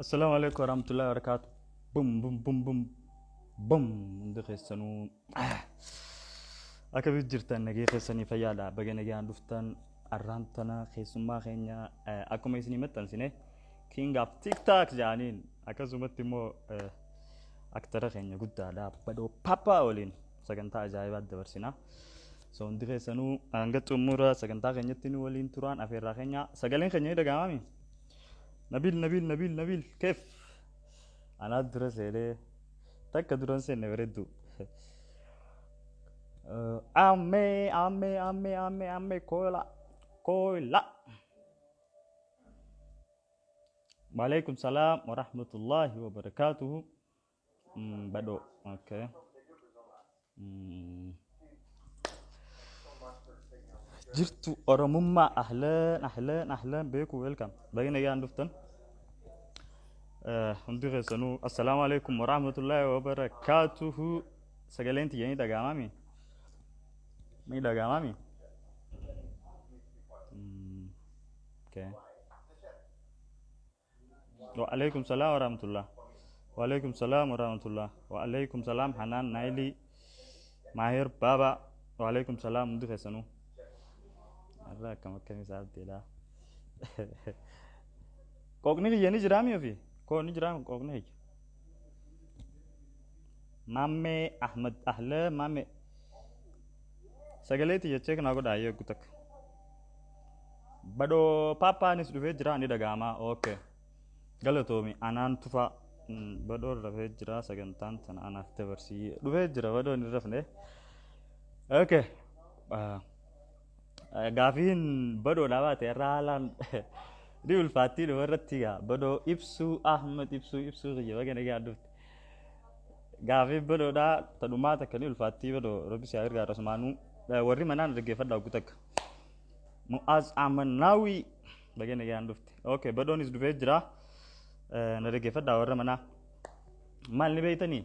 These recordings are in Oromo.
Assalaamu alaikum warahmatullahi wabarakatuh. Bum bum bum bum bum hundi keessanuu akkamitti jirtan nagee keessanii fayyaadha baga nagaan dhuftan arraan tana keessummaa keenya akkuma isinii maxxansine king of tiktok jedhaniin akkasumatti immoo aktara keenya guddaadha badhoo pappaa waliin sagantaa ajaa'ibaa dabarsina. So hundi keessanuu hanga xumura sagantaa keenyatti nu waliin turaan afeerraa keenya sagaleen keenya ni dhaga'amami. Nabil Nabil Nabil Nabil keef anaa dura seenee takka duran seenne bareeddu. Ammee ammee ammee ammee ammee koola koola. Waalaikum salaam wa rahmatullahi wa barakaatuhu. Badhoo. Okay. Jirtu Oromummaa ahlan ahlan ahlan beeku welcome. Baga nagaan dhuftan. Hundi keessanuu assalaamu alaikum warahmatullaahi wabarakaatuhu. Sagaleen tiyya ni dhaga'amami? Ni dhaga'amami? Okay. Wa'alaikum salaam warahmatullah. Wa'alaikum salaam warahmatullah. Wa'alaikum salaam Hanaan Naayilii Maahir Baaba. Wa'alaikum salaam hundi keessanuu. Irraa akkam akkamii saabdeedha. Qooqni kiyya ni jiraami ofii? Koo ni jiraami qooqni kiyya? Maammee Ahmad Ahlee Maammee. Sagalee tiyya check naa godhaa eeggu takka. Badhoo paappaanis dhufee jira ni dhaga'ama. Okay. Galatoomi anaan tufaa. Badhoon rafee jira sagantaan tana anaaf dabarsii. Dhufee jira badhoon hin rafne. Okay. Gaafiin badhoodhaa baate irraa haalaan ni ulfaattii dhuma irratti gaa badhoo ibsuu Ahmad ibsuu ibsuu kiyya baga nagaan dhufte. Gaafiin badhoodhaa tadhumaa takka ni ulfaattii badhoo rabbi si haa gargaaru asumaanuu warri manaan dhaggeeffadhaa hogguu takka. Mu'aaz Ahmad Naawii baga nagaan dhufte. Okay badhoonis dhufee jira. Na dhaggeeffadhaa warra manaa. Maal ni beektanii?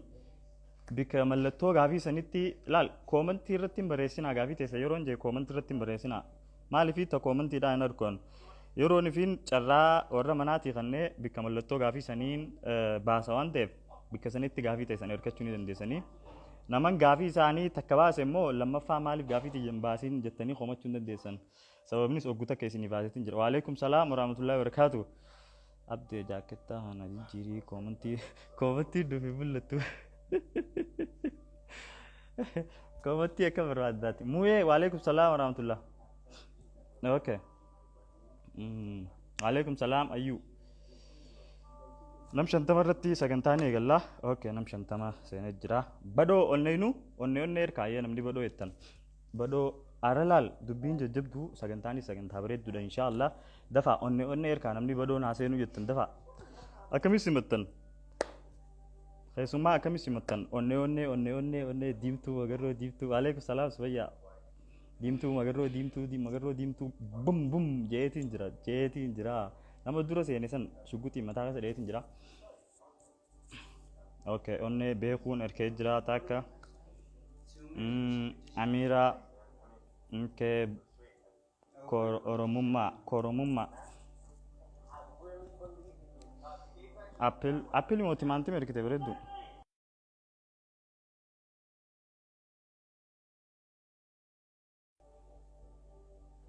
Bikka mallattoo gaafii sanitti laal koomantii irratti hin barreessinaa gaafii teessa yeroon jee koomantii irratti hin barreessinaa. Maaliif ta koomantiidhaan hin argan. Yeroon ifiin carraa warra manaatii kannee bikka mallattoo gaafii saniin baasa waan ta'eef bikka sanitti gaafii teessan hirkachuu ni dandeessanii. Naman gaafii isaanii takka baase immoo lammaffaa maaliif gaafii tiyya hin baasiin jettanii komachuu hin dandeessan. Sababnis oggu takka isinii baaseetiin jira. Waalaikum salaam warahmatullahi wabarakatuh. Abdee jaakettaa kana jijjiirii koomantii koomantii dhufi mul'attu. Koomantii akka barbaaddaati. Muuyee waalaikum salaam warahmatullah. Okay. Waalaikum salaam ayyuu. Nam 50 irratti sagantaan eegalla. Okay, nam 50 seenee jira. Badhoo onneenuu onnee onnee erkaayyee namni badhoo jettan. Badhoo ara laal dubbiin jajjabduu sagantaanis sagantaa bareedduudha inshaallah. Dafaa onnee onnee erkaa namni badhoo naa seenuu jettan dafaa. Akkamii simattan? Keessummaa akkamii simattan? Onnee onnee onnee onnee onnee diimtuu magarroo diimtuu. Waalaikum salaam subayyaa. Diimtuu magarroo diimtuu magarroo diimtuu bum bum jeetiin jira jeetiin jira. Nama dura seene san shugguxii mataa keessa dheetiin jira. Okay, onnee beekuun erkee jira takka. Amiira okay, Oromummaa Koromummaa. Appil appil moo timaantima ergite bareeddu.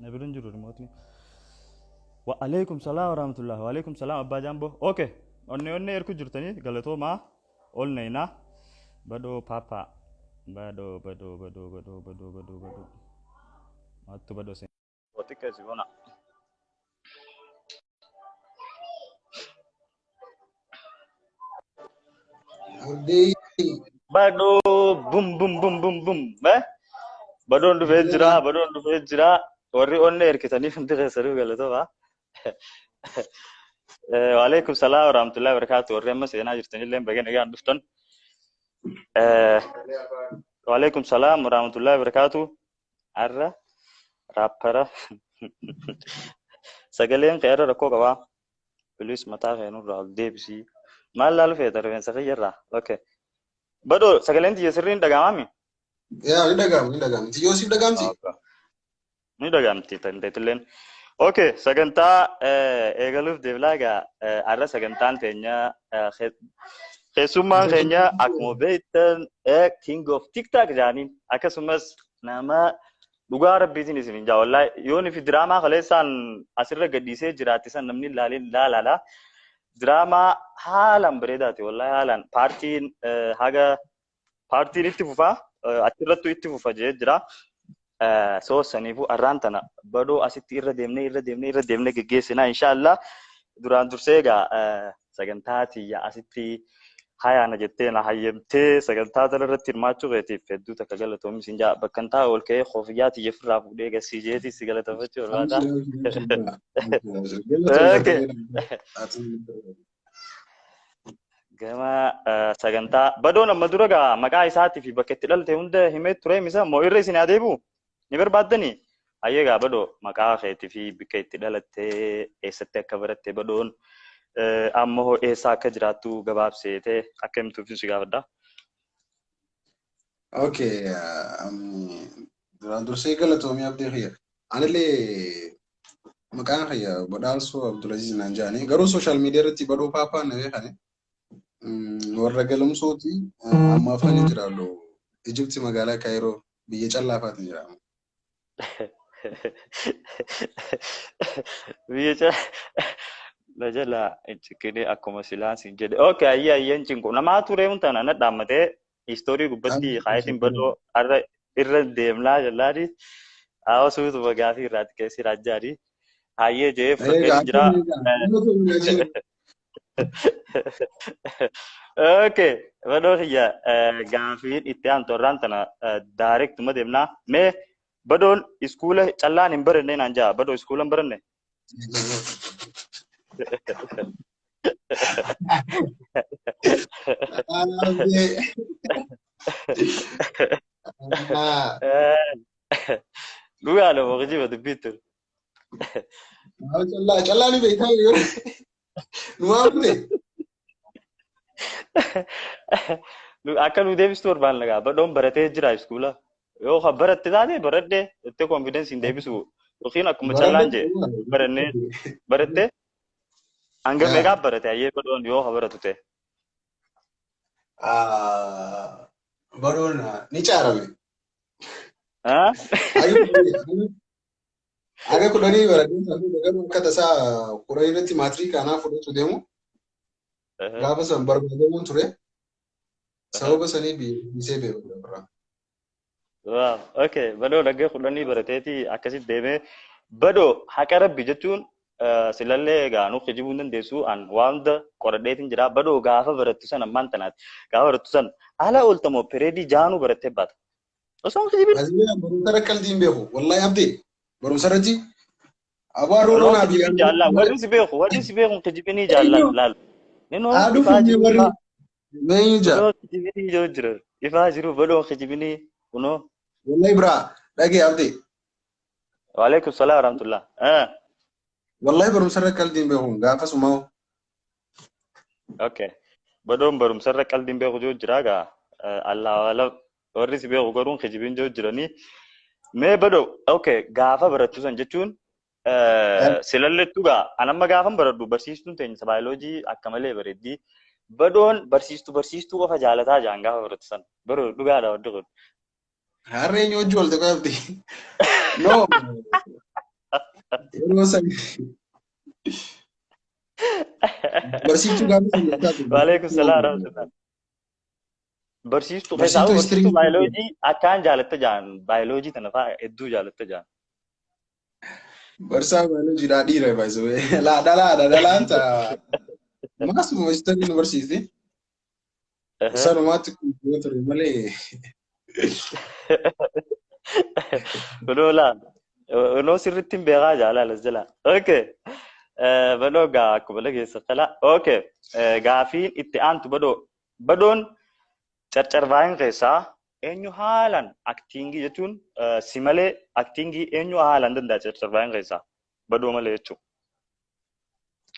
Na bira hin jiru rimootni. Wa alaikum salaam wa rahmatullah. Wa alaikum salaam abbaa jaamboo. Okay. Onnee onnee erku jirtanii galatoomaa ol nayinaa. Badhoo paappaa. Badhoo badhoo badhoo badhoo badhoo badhoo badhoo. Maattu badhoo seen. Xiqqeessi bona. Abdii Badhoo bum bum bum bum bum. Eh? Badhoon dhufee jira, badhoon dhufee jira. Warri onnee hirkisanii hundi keessanuu galatooma. Waalaikum salaam wa rahmatullahi wa barakatuh. Warri amma seenaa jirtanillee baga nagaan dhuftan. Waalaikum salaam wa rahmatullahi wa barakatuh. Arra raappara sagaleen kee irra rakkoo qabaa. Please mataa kee nurraa ol deebisii. Maal laalu feeta rifeensa kiyya irraa? Okay. Badhoo sagaleen tiyya sirriin dhaga'amaami? Yaa ni dhaga'ama ni dhaga'ama. Tiyyoo siif dhaga'amti? Ni dhaga'amti tanteetilleen. Okay, sagantaa eegaluuf deemnaa egaa. Har'a sagantaan teenya, keessummaan keenya akkuma beektan King of TikTok jedhaniin, akkasumas nama dhugaa rabbiitiin isin hin jaa, wallaahi yoon fi diraamaa kaleessaan asirra gadhiisee jiraate san namni ilaalin laalaadha. Diraamaa haalaan bareedaati, wallaahi haalaan paartiin haga paartiin itti fufaa, achirrattuu itti fufa jee jira. So saniifuu arraan tana badoo asitti irra deemnee irra deemnee irra deemnee geggeessinaa inshaallah. Duraan dursee egaa sagantaa tiyya asitti hayaana jettee na hayyamtee sagantaa tana irratti hirmaachuu keetiif hedduu takka galatoomi siin jaa. Bakka hin taa'e ol ka'ee koofiyyaa tiyya ofirraa fuudhee gasii jeetii si galateeffachuu barbaada. Okay. Gama sagantaa badoon amma dura gaa maqaa isaatii fi bakka itti dhalate hunda himee ture misa moo irra isin adeemu ni barbaaddanii? Hayyee gaa, badoo maqaa keetii fi bakka itti dhalatte, eessatti akka baratte, badoon amma hoo eessa akka jiraattu gabaabseetee akka himtuuf si gaafadha. Okay, duraan dursee galatoomii, Abdii kiyya. Anillee maqaan kiyya Badhaasoo Abdulaziz naan jedhani. Garuu social media irratti Badhoo Paapaa na beekani. Warra Galamsooti, amma afaan hin jiraadhu. Ijipti, magaalaa Kaayiroo, biyya callaafaati jira. Biyya na jala hin ciqqinee akkuma silaan siin jedhe. Okay, ayyee ayyee, hin cinqu. Namaa ture tana na dhaammatee istoorii gubbatti kaayetiin badoo har'a irra deemnaa jellaani. Haa, suutuma gaafii irraati keessi raajjaani. Hayyee jee fudhadhee jira. Okay, badoo kiyya, gaafiin itti aantu irraan tana direct uma deemnaa. Mee badoon iskuula callaan hin baranne naan jaa. Badoo iskuula hin baranne? Dhugaadha moo kijiba dubbiitti? Callaa callaa ni beektaa yoo nu waamte. Akka nu deebistu barbaanna gaa. Badhoon baratee jira iskuula. Yoo ka baratte taate baradhe jettee confidence hin deebisu. Yookiin akkuma callaan jee barannee baratte hanga meeqaa barate hayyee badhoon yoo ka baratu ta'e? Baroon ni caarame. Haga 10 baradhee sana garuu akka tasaa 10 irratti maatirii kanaa fudhatu deemu gaafa san barbaadamuun ture. Sababa sanii dhiisee beeku irraa. Wow, okay. Badoo dhaggee 10 barateeti akkasitti deemee. Badoo, haqa rabbi jechuun silallee egaa nuuf kijibuu hin dandeessu, an waan hunda qoradheetiin jira. Badoo gaafa barattu san ammaan tanaati. Gaafa barattu san haala ooltamoo pereedii jaanuu barattee baata. Osoo hin kijibin. Azimee barumsa irra qalbii hin beeku. Wallahi Abdii, barumsa irratti abaaroo Osoo naa kijibin jaallaan warri si beeku kijibinii jaallaan laal. Ninoo Haaduu ifaa funyee jiru warri ifaa. meenyu jaa. Badoo kijibinii yoo jira ifaa jiru badoo kijibinii kunoo. Wallahi biraa dhagee, Abdii. Waalaikum salaam warahmatullah. Wallahi barumsa irra qalbii hin beeku gaafasuma. Okay. Badoon barumsarra qalbiin beeku jiru jira gaa. Allah wala, warri si beeku garuu kijibin jiru jiranii. Mee badoo, okay, gaafa barattu san jechuun silallettu gaa an amma gaafan baradhu barsiistuun teenya baayoloojii akka malee bareeddi. Badoon barsiistuu qofa jaalataa jaan gaafa barattu san. Baroo, dhugaadha waddi kun? Harreen eenyu wajji wal ta'e, Abdii? No. Yeroo san barsiiftuu gaafa san taatu. Waalaikum salaam warahmatullah. Barsiistuu keessaa Barsiiftuu barsiistuu histirii. baayoloojii akkaan jaalatta jaan, baayoloojii tana fa'aa hedduu jaalatta jaan. Barsaa baayoloojiidhaa dhiira baay'isuu. Laa dhalaadha, dhalaan ta'a. Maasuma histirii nu barsiisti. Sanumaatti kun ture malee. Kunoo laal. Kunoo sirriitti hin beekaa jaalala as jala. Okay. Badoo gaa akkuma dhageessa kala. Okay. Gaafiin itti aantu badoo. Badoon carcarbaa'in keessaa eenyu haalaan actingii jechuun si malee actingii eenyu haalaan danda'a carcarbaa'in keessaa? Badoo malee jechuudha.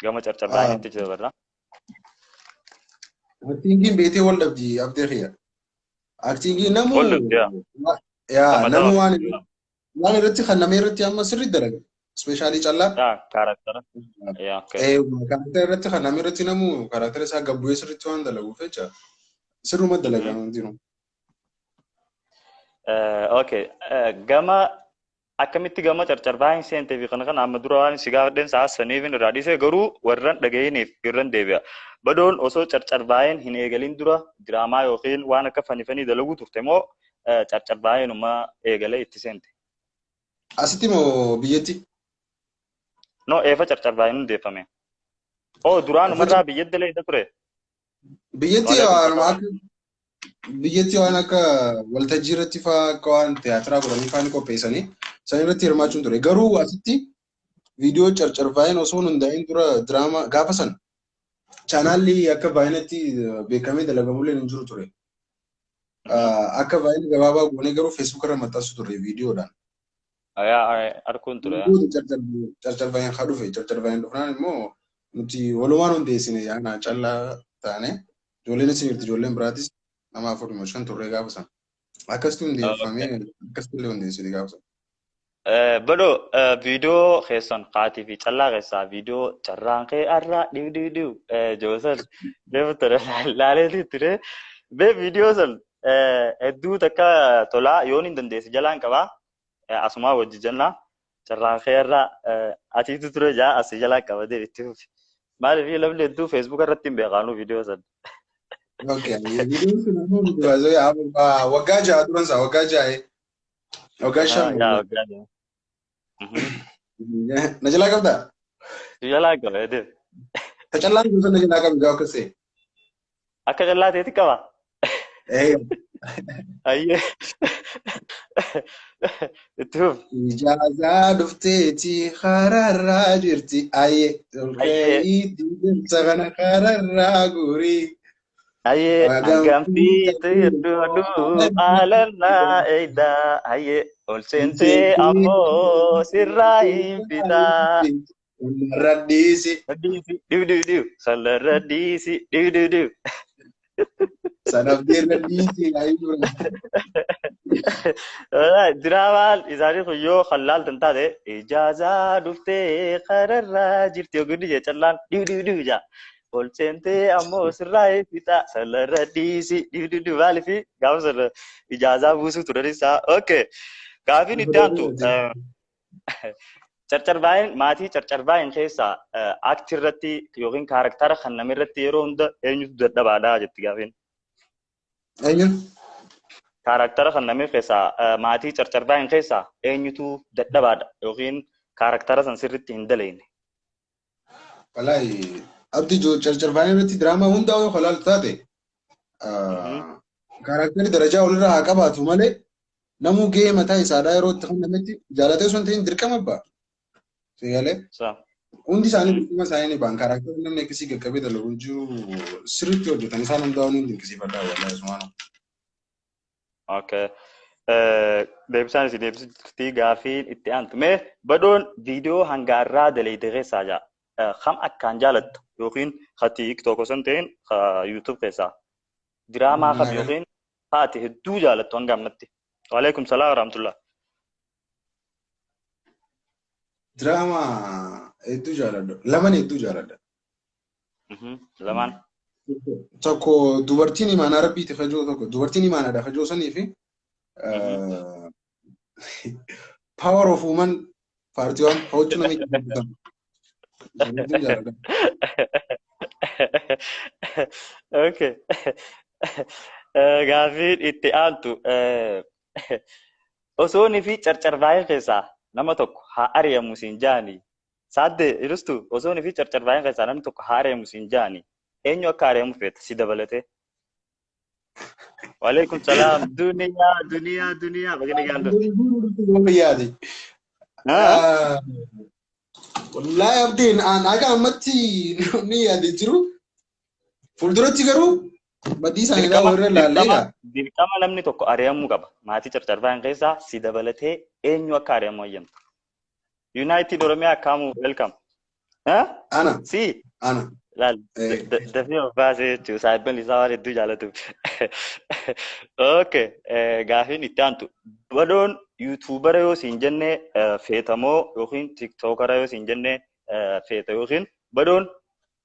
Gama carcarbaa'initti jira barra. Actingiin beetee wal dhabdi, Abdee kiyya. Actingii namu Wal dhabdi, yaa. Yaa Nama namu daba. waan irratti kan nama irratti amma sirriitti dalaga. Especially callaa. Yaa character. Yaa okay. Character irratti kan namni irratti namu character isaa gabbu'ee sirriitti waan dalaguuf jecha sirruma dalagaa hundinuu. Okay. Gama akkamitti gama carcarbaayeen seentee fi kana kana amma dura waan si gaafadheen sa'a saniif irraa dhiisee garuu warran dhaga'iniif irran deebi'a. Badoon osoo carcarbaayeen hin eegalin dura diraamaa yookiin waan akka funny funny dalaguu turte moo carcarbaayeenuma eegalee itti seente? Asitti moo biyyatti? No, eefa carcarbaayeen hundeeffame. Oh, duraanumarraa biyyatti dalee ture. Biyyatti akka biyyatti waan akka waltajjii irratti fa'aa akka waan tiyaatiraa godhanii fa'aa ni qopheessanii san irratti hirmaachuun ture. Garuu asitti viidiyoo carcarbaayeen osoo hundaa'in dura diraamaa gaafa san chaanaalli akka baay'inatti beekamee dalagamullee hin jiru ture. Akka baay'ina gabaabaa goonee garuu Facebook irra maxxansu turre viidiyoodhaan. Yaa arguun ture. Carcarbaayeen haa dhufe. Carcarbaayeen dhufnaan immoo nuti walumaan hundeessine yaana callaa taane ijoolleen isin jirti, ijoolleen biraatis nama afur shan turre gaafa san. Akkasitti hundeeffamee, akkasitti illee hundeessite gaafa san. Badoo, viidiyoo keessan kaatii fi callaa keessaa viidiyoo carraan kee har'aa dhiw dhiw dhiw joosan deemu ture laaleetii ture. Bee viidiyoo san hedduu takka tolaa yoon hin dandeesse jalaan qabaa asumaa wajji jennaa carraan kee har'aa atiitu ture jaa asii jalaan qaba deebi itti fufi. Maaliif namni hedduu Facebook irratti hin beekaanu viidiyoo san. Okay, viidiyoon sun ammoo waggaa 6 duran isaa, waggaa 6, waggaa 5. Yaa waggaa 6. Na jalaa qabdaa? Jalaa qaba deebi. Ta callaan sun na jalaa qabi gaafa akkas ta'e. Akka callaa ta'etti qaba. Ayyee. Itti fufi. Ijaazaa dhufteeti kararraa jirti. Ayyee. Olka'iitti deemsa kana kararraa guurii. Ayyee hangam fiixee hedduu alannaa eeydaa. Ayyee ol seentee ammoo sirraa hin fitaa. Sallarra dhiisi. Dhiisi dhiw dhiw dhiw. Sallarra dhiisi dhiw dhiw dhiw. Sanaaf deerra dhiisi. Diraamaan isaanii kun yoo kan laaltan taate ijaazaa dhuftee kararraa jirti yookiin jee callaan dhiw dhiw dhiw jaa. Ol seentee ammoo sirraa hin fitaa. Sallarra dhiisi dhiw dhiw dhiw maaliif gaafa sana ijaazaa buusuu turan isaa. Okay. Gaafiin itti aantu carcarbaayeen maatii carcarbaayeen keessaa act irratti yookiin character kan nama irratti yeroo hunda eenyutu dadhabaadha jetti gaafiin. Eenyuun? Character kan namni keessaa maatii carcarbaayeen keessaa eenyutu dadhabaadha yookiin character san sirriitti hin dalagne. Walaayi abdi carcarbaayeen irratti diraamaa hundaa yoo holaaltu taate characterri darajaa olirraa haa qabaatu malee namuu gahee mataa isaadhaa yeroo itti kennametti jaalatee osoo hin ta'in dirqama ba'a. Seegalee hundi isaanii dirqama isaanii ni ba'an. Characterri namni akkasii qaqqabee dalagu hin jiru, sirriitti hojjetan isaan hundaa ni dinqisiifadha wallaahi sumaanu. Okay. Deebisaan isin deebistii gaafiin itti aantu. Mee badoon viidiyoo hanga har'aa dalagde keessaa jaa kam akkaan jaalattu yookiin ka TikTok osoo hin ta'in ka YouTube keessaa diraamaa kam yookiin haati hedduu jaalattu hanga ammatti? Waalaikum salaam warahmatullah. Diraamaa hedduu jaaladha. Lamaan hedduu jaaladha. Lamaan. Tokko dubartiin imaanaa rabbiiti kajoo, tokko dubartiin imaanaadha kajoo sanii fi Power of Woman Part 1 hojii namicha hojjetan. Hedduu jaaladha. Okay. Gaaffiin itti aantu osoonii fi carcarbaayee keessaa nama tokko haa ari'amu siin jaani. Saadde iristu osoonii fi carcarbaayee keessaa namni tokko haa ari'amu siin jaani. Eenyu akka ari'amu feeta si dabalatee? Waalaikum salaam. Duniyaa, duniyaa, duniyaa. Baga nagaan dhufte. Yaade. Wallaahi abdiin aan akka ammatti ni yaade jiru. Fuulduratti garuu badii isaanii warra ilaallee Dirqama namni tokko ari'amuu qaba. Maatii carcarbaayeen keessaa si dabalatee eenyu akka ari'amu hayyamtu? United Oromiyaa akkaamu welcome. Ana. Si. Ana. Laal dafee of baasee jechuudha. Saayibban isaa waan hedduu jaalatuuf. Okay. Gaafiin itti aantu. Badoon YouTubera yoo siin jenne feetamoo yookiin TikTokera yoo siin jenne feeta yookiin badoon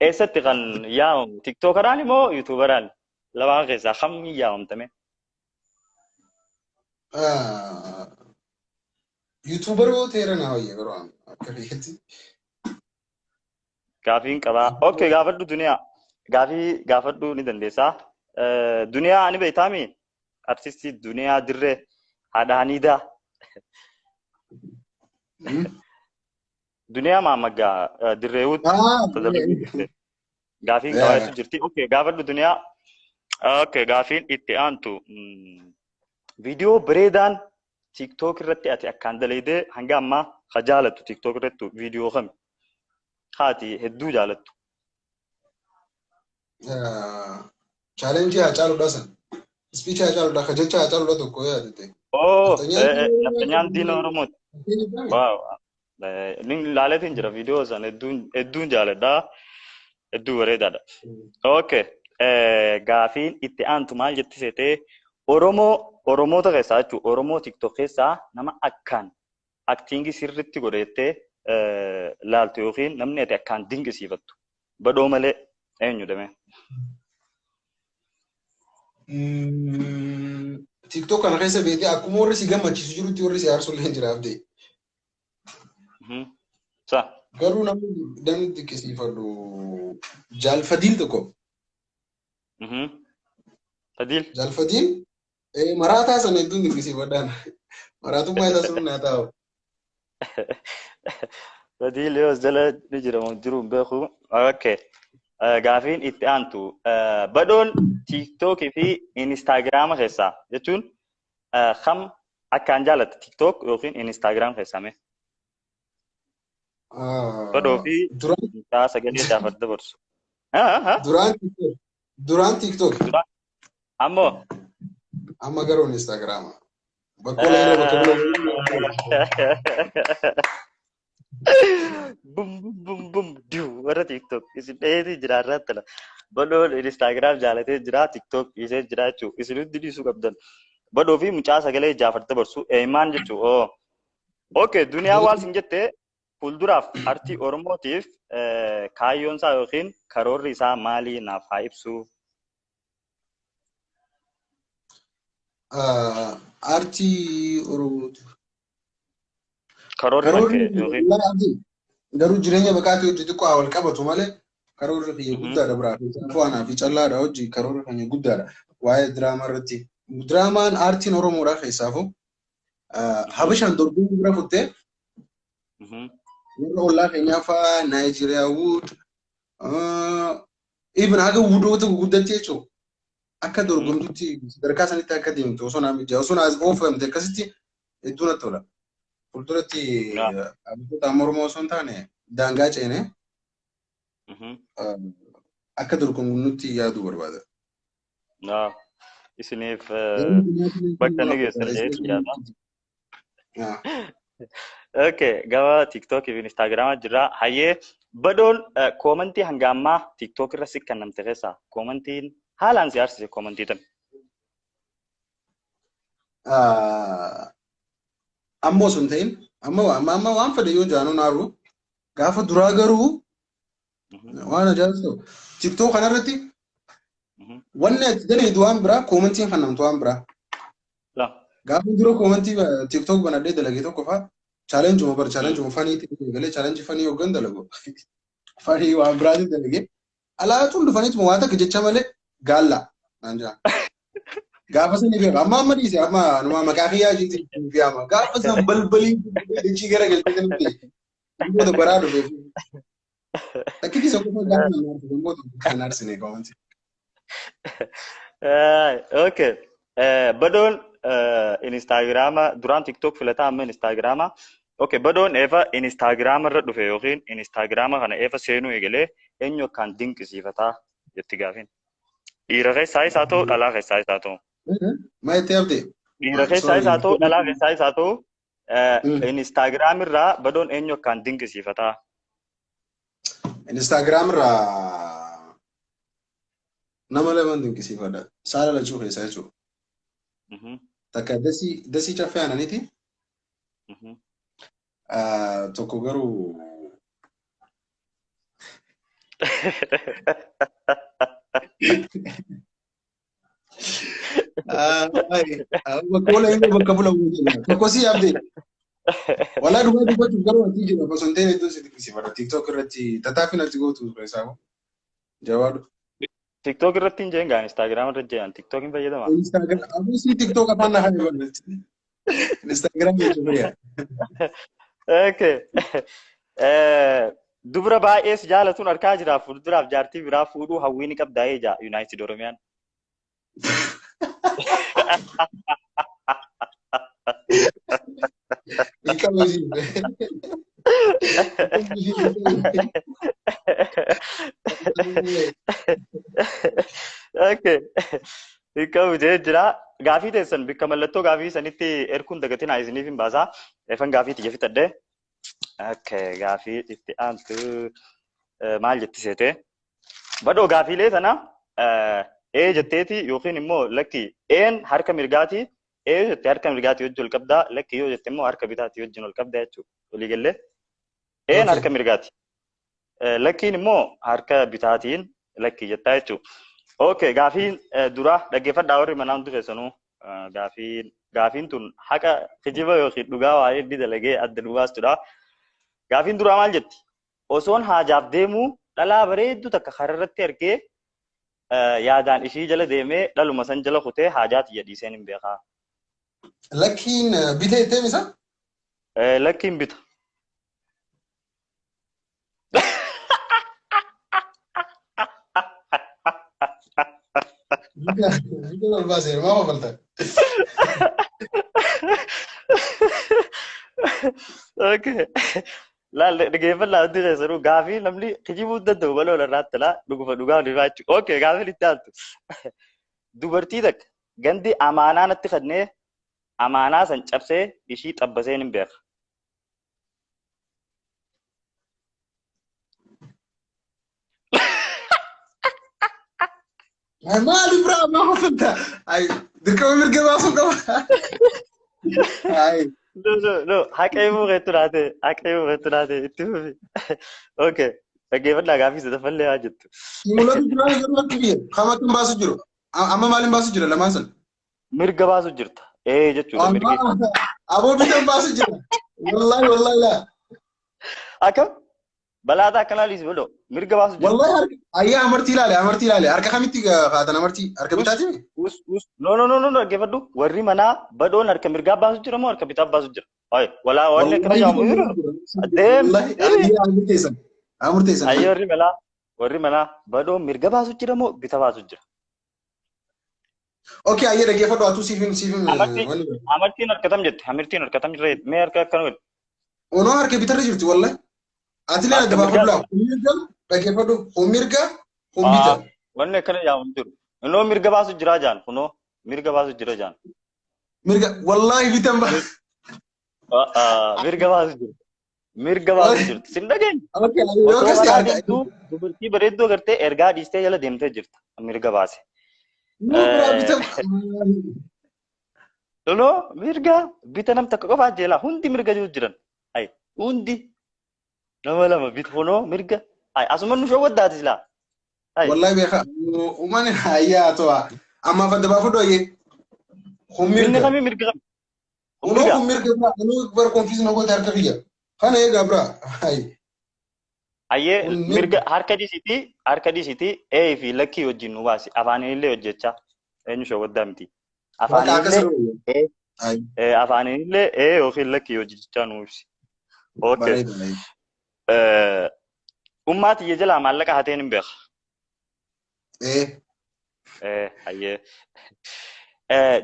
eessatti kan yaamamu TikTokeraan immoo YouTuberaan lamaan keessaa kamni yaamamtame? YouTuber yoo ta'eera naa wayya garuu akka beekatti. Gaafiin qabaa. Okay, gaafadhu Duniyaa. Gaafii gaafadhu ni dandeessaa. Duniyaa ani beektaami? Artistii Duniyaa Dirree haadha Haniidaa. Duniyaa Maamaggaa Dirreewutti tajaajiluu gaafiin qabaa jirti. Okay, gaafadhu Duniyaa. Okay, gaafiin itti aantu. Viidiyoo bareedaan TikTok irratti ati akkaan dalaydee hanga ammaa ka jaalattu TikTok irratti viidiyoo kami? Haati hedduu jaalattu. Challenge Haacaaluudha san. Speech Haacaaluudha ka jecha Haacaaluudha tokko yaadate. Oh, nafxanyaan diina Oromooti. Wow. Nin laaleetiin jira viidiyoo san hedduun hedduun jaaladha. Hedduu bareedaadha. Okay. Gaafiin itti aantu maal jetti seetee Oromoo Oromoota keessaa jechuun Oromoo TikTok keessaa nama akkaan acting sirriitti godhettee laaltu yookiin namni ati akkaan dinqisiifattu badhoo malee eenyu damee? TikTok kana keessa beekee akkuma warri si gammachiisu jirutti warri si aarsu illee jira abdee. Sa. Garuu namni dinqisiifadhu Jaalfadiil tokko. Fadiil. Jaalfadiil maraataa sana hedduun dinqisiifadhaan. Maraatummaa isaa sun naa taa'u. Fadiil yoo jala ni jira moo jiru hin beeku. Okay. Gaafiin itti aantu badhoon TikTokii fi Instagiraama keessaa jechuun kam akkaan jaalatta TikTok yookiin Instagram keessaa mee? Badhoo fi mucaa sagalee Jaafar dabarsu. Duraan TikTok. Ammoo. Amma garuu Instagiraama. Bakka olaanaa bakka bulaa. Bum bum bum bum diu warra TikTok isin dheetii jira irratti la. Badhoon Instagram jaalatee jira TikTok dhiisee jira jechuudha. Isin hundi dhiisuu qabdan. Badhoo fi mucaa sagalee Jaafar dabarsu eemaan jechuudha. Oh. Okay, duniyaa waan sin jette fuulduraaf artii Oromootiif kaayyoon isaa yookiin karoorri isaa maalii naaf haa ibsu? Aartii Oromootiif. Karoorri Karoorri kan kee yookiin garuu jireenya baqaatii hojii xiqqoo haa wal qabatu malee karoorri kiyya guddaadha biraa. Keessattuu anaa fi callaadha hojii karoorri keenya guddaadha. Waa'ee diraamaa irratti. Diraamaan aartiin Oromoodhaa keessaafuu Habashaan dorgommii bira kuttee warra ollaa keenyaa fa'aa Naayijeeriyaa Wood even haga wudoota guguddatti jechuudha. Akka dorgomtutti sadarkaa sanitti akka deemtu osoo naa mijaa osoo naa oofamte akkasitti hedduu natti tola. Fuulduratti abboota amma Oromoo osoo hin taane daangaa ceene akka dorgomnutti yaaduu barbaada. Isiniif bakka ni geessan jedhee yaada. Okay, gama TikTok fi Instagram jira. Hayyee badoon comment hanga ammaa TikTok irra si kennamte keessaa commentiin haalaan si aarsise comment tan. Amma osoo hin ta'in amma waan fedhe yoo jaanuun aaru gaafa duraa garuu waan ajaa'iba ta'u TikTok kanarratti wanni ati dalaydu waan biraa commentiin kan namtu waan biraa. Gaafa dura comment TikTok banadhee dalage tokko fa'aa challengeuma bar challengeuma funny ta'e galee challenge funny hoggan dalagu. Funny waan biraatiin dalage. Alaa tun dhufaniituma waa takka jecha malee gaalla naan jaa. Gaafa sani beeku amma amma dhiise amma numa maqaa kiyyaa jiiti fi amma gaafa san balbalii dachii gara galtee sanitti booda baraa dhufe. Takkitti isa qofa gaafa nan aarsine booda kan aarsine comment. Okay. Badoon Instagiraama duraan TikTok filataa amma Instagiraama. Okay, badoon eefa Instagiraama irra dhufe yookiin Instagiraama kana eefa seenuu eegalee eenyu akkaan dinqisiifataa jetti gaafiin. Dhiira keessaa isaa ta'u dhalaa keessaa isaa ta'u. Maa itti abdee? Dhiira keessaa isaa ta'u dhalaa keessaa isaa ta'u Instagram irraa badoon eenyu akkaan dinqisiifataa? Instagram irraa nama lama dinqisiifadha. Saala lachuu keessaa jechuudha. Takka Dasii Caffee Aananiiti. Tokko garuu bakka oola inni bakka bula jedha. Tokko si yaabde. Walaa dhugaa dubbachuuf garuu ati jira osoo hin ta'in iddoo si dinqisiifadha. TikTok irratti tattaaffii natti gootu keessaa jabaadhu. TikTok irratti hin jeen gaan Instagram irra jeen TikTok hin fayyadamaa. Instagram abuu si TikTok afaan na haa barreessi. Instagram jechuun. Okay. Dubra baay'ee si jaalatuun harkaa jira fuulduraaf jaartii biraa fuudhuu hawwii ni qabdaa eja United Oromiyaan. Hin qabu isiin. Okay. Hin qabu jee jira. Gaafii teessan bikka mallattoo gaafii sanitti erkuun dagatinaa isiniif hin baasaa. Efan gaafii tiyya fixadhe. Okay, gaafii itti aantu maal jetti seete? Badhoo gaafiilee tana ee jetteeti yookiin immoo lakki een harka mirgaati ee yoo jette harka mirgaati wajjin ol qabdaa lakki yoo jette immoo harka bitaati wajjin ol qabdaa jechuudha. Walii gallee een harka mirgaati. Lakkiin immoo harka bitaatiin lakkii jettaa jechuudha. Okay, gaafiin dura dhaggeeffadhaa warri manaa hundi keessanuu gaafiin tun haqa kijiba yookiin dhugaa waa'ee inni dalagee adda nu baastudha. Gaafiin duraa maal jetti? Osoon haajaaf deemuu dhalaa bareedduu takka kararratti argee yaadaan ishii jala deemee dhaluma san jala kutee haajaa tiyya dhiiseen hin beekaa. Lakkiin bitee jettee misa? Lakkiin bita. Bita ol baaseera maa kofalta? Okay. Laal dhaggeeffadhaa hundi keessanuu gaafii namni kijibuu hin danda'u baloo irraatti laa dhuguma dhugaa ni baachu. Okay, gaafiin itti aantu. Dubartii takka gandi amaanaa natti kennee amaanaa san cabsee ishii xabbaseen hin beeka. Maali biraa maa kofalta? Ay dirqama mirga baasuu qaba. Ay No, no, no. Haqa himuu keetu laate. Haqa himuu keetu laate. Itti fufi. Okay. Dhaggeeffadhaa gaafii sadaffallee haa jettu. Mul'atu jira garuu akka biyya. Kam akkam baasu jiru? Amma maaliin baasu jira lamaan sana? Mirga baasu jirta. Ee jechuudha mirgi. Aboo bitan baasu jira. Wallaahi wallaahi laa. Akkam? Balaataa akkanaa liisi godho. Mirga baasu jirta. Wallaahi harka ayyaa amartii ilaale amartii ilaale harka kamitti kaatan amartii harka Us bitaatii? us us. No no no no no dhaggeeffadhu. Warri manaa badhoon harka mirgaa baasu jira moo harka bitaa baasu jira? Ayi walaa wanni akkana Wallaahi jedhamu bitan jiru. baasu jira. Deem. Wallaahi ayyaa amurteessan amurteessan. Ayyee warri manaa badhoon mirga baasu jira moo bita baasu jira? Okay ayyee dhaggeeffadhu atuu siif hin siif hin Amartii wanni. amartiin harkatam jette amartiin harkatam jirre mee harka akkana godhi. Onoo harka bitarra jirti wallaahi. Ati lee Harka adda baafadhu mirgaa laa. Kun mirga dhaggeeffadhu kun mirga kun bita. Wanni akkana jedhamu hin jiru. Inoo mirga baasu jira jaan kunoo mirga baasu jira jaan. Mirga wallaahi bitan ba. Mirga baasu jira. Mirga baasu jirti. Sin dhageenye. Okay yoo Osoo akkas ta'e karaa harka. deemtuu dubartii bareedduu agartee ergaa dhiistee jala deemtee jirta. Mirga baase. Nuu biraa bitan. Loloo mirga bita nam takka qofaa jeelaa hundi mirga jiru jiran. Ay hundi nama lama bita kunoo mirga. Ay asuma nu shawwaddaati silaa. Ay Wallaahi beekaa. Uummanni ayyaa to'a. Ammaaf adda baafadhu ayyee. Kun mirni mirga. kamii mirga kami? Kun Kunoo mirga. kun mirga biraa. Anuu bar konfiis na goote harka kiyya. Kana eegaa biraa. Ay. Ayyee Kun mirga mirga. harka dhiisitii ee fi lakkii wajjin nu baasi afaaniinillee hojjechaa eenyu shawwaddaa miti. Bakka akkas Afaaniinillee irra ee Ay. afaaniinillee ee yookiin lakkii hojjechaa nu ibsi. Okay. Bareeda. Ummaa tiyya jalaa maallaqa hateen hin beeka. Ee. Ayyee.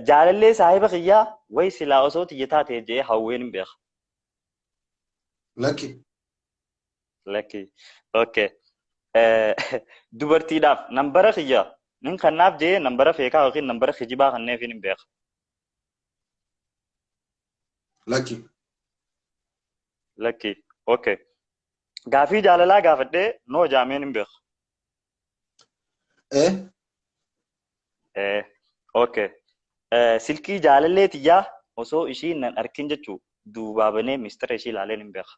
Jaalallee saahiba kiyyaa way silaa osoo tiyya taate jee hawween hin beeka. Lakki. Lakki. Okay. Dubartiidhaaf nambara kiyya nin kannaaf jee nambara feekaa yookiin nambara kijibaa kanneefiin hin beeka. Lakki. Lakki. Okay. Gaafii jaalalaa gaafadhee noo jaameen hin beeka. Ee. Okay. Silkii jaalallee tiyyaa osoo ishiin nan arkin jechuu duubaa banee mistira ishii ilaaleen hin beeka.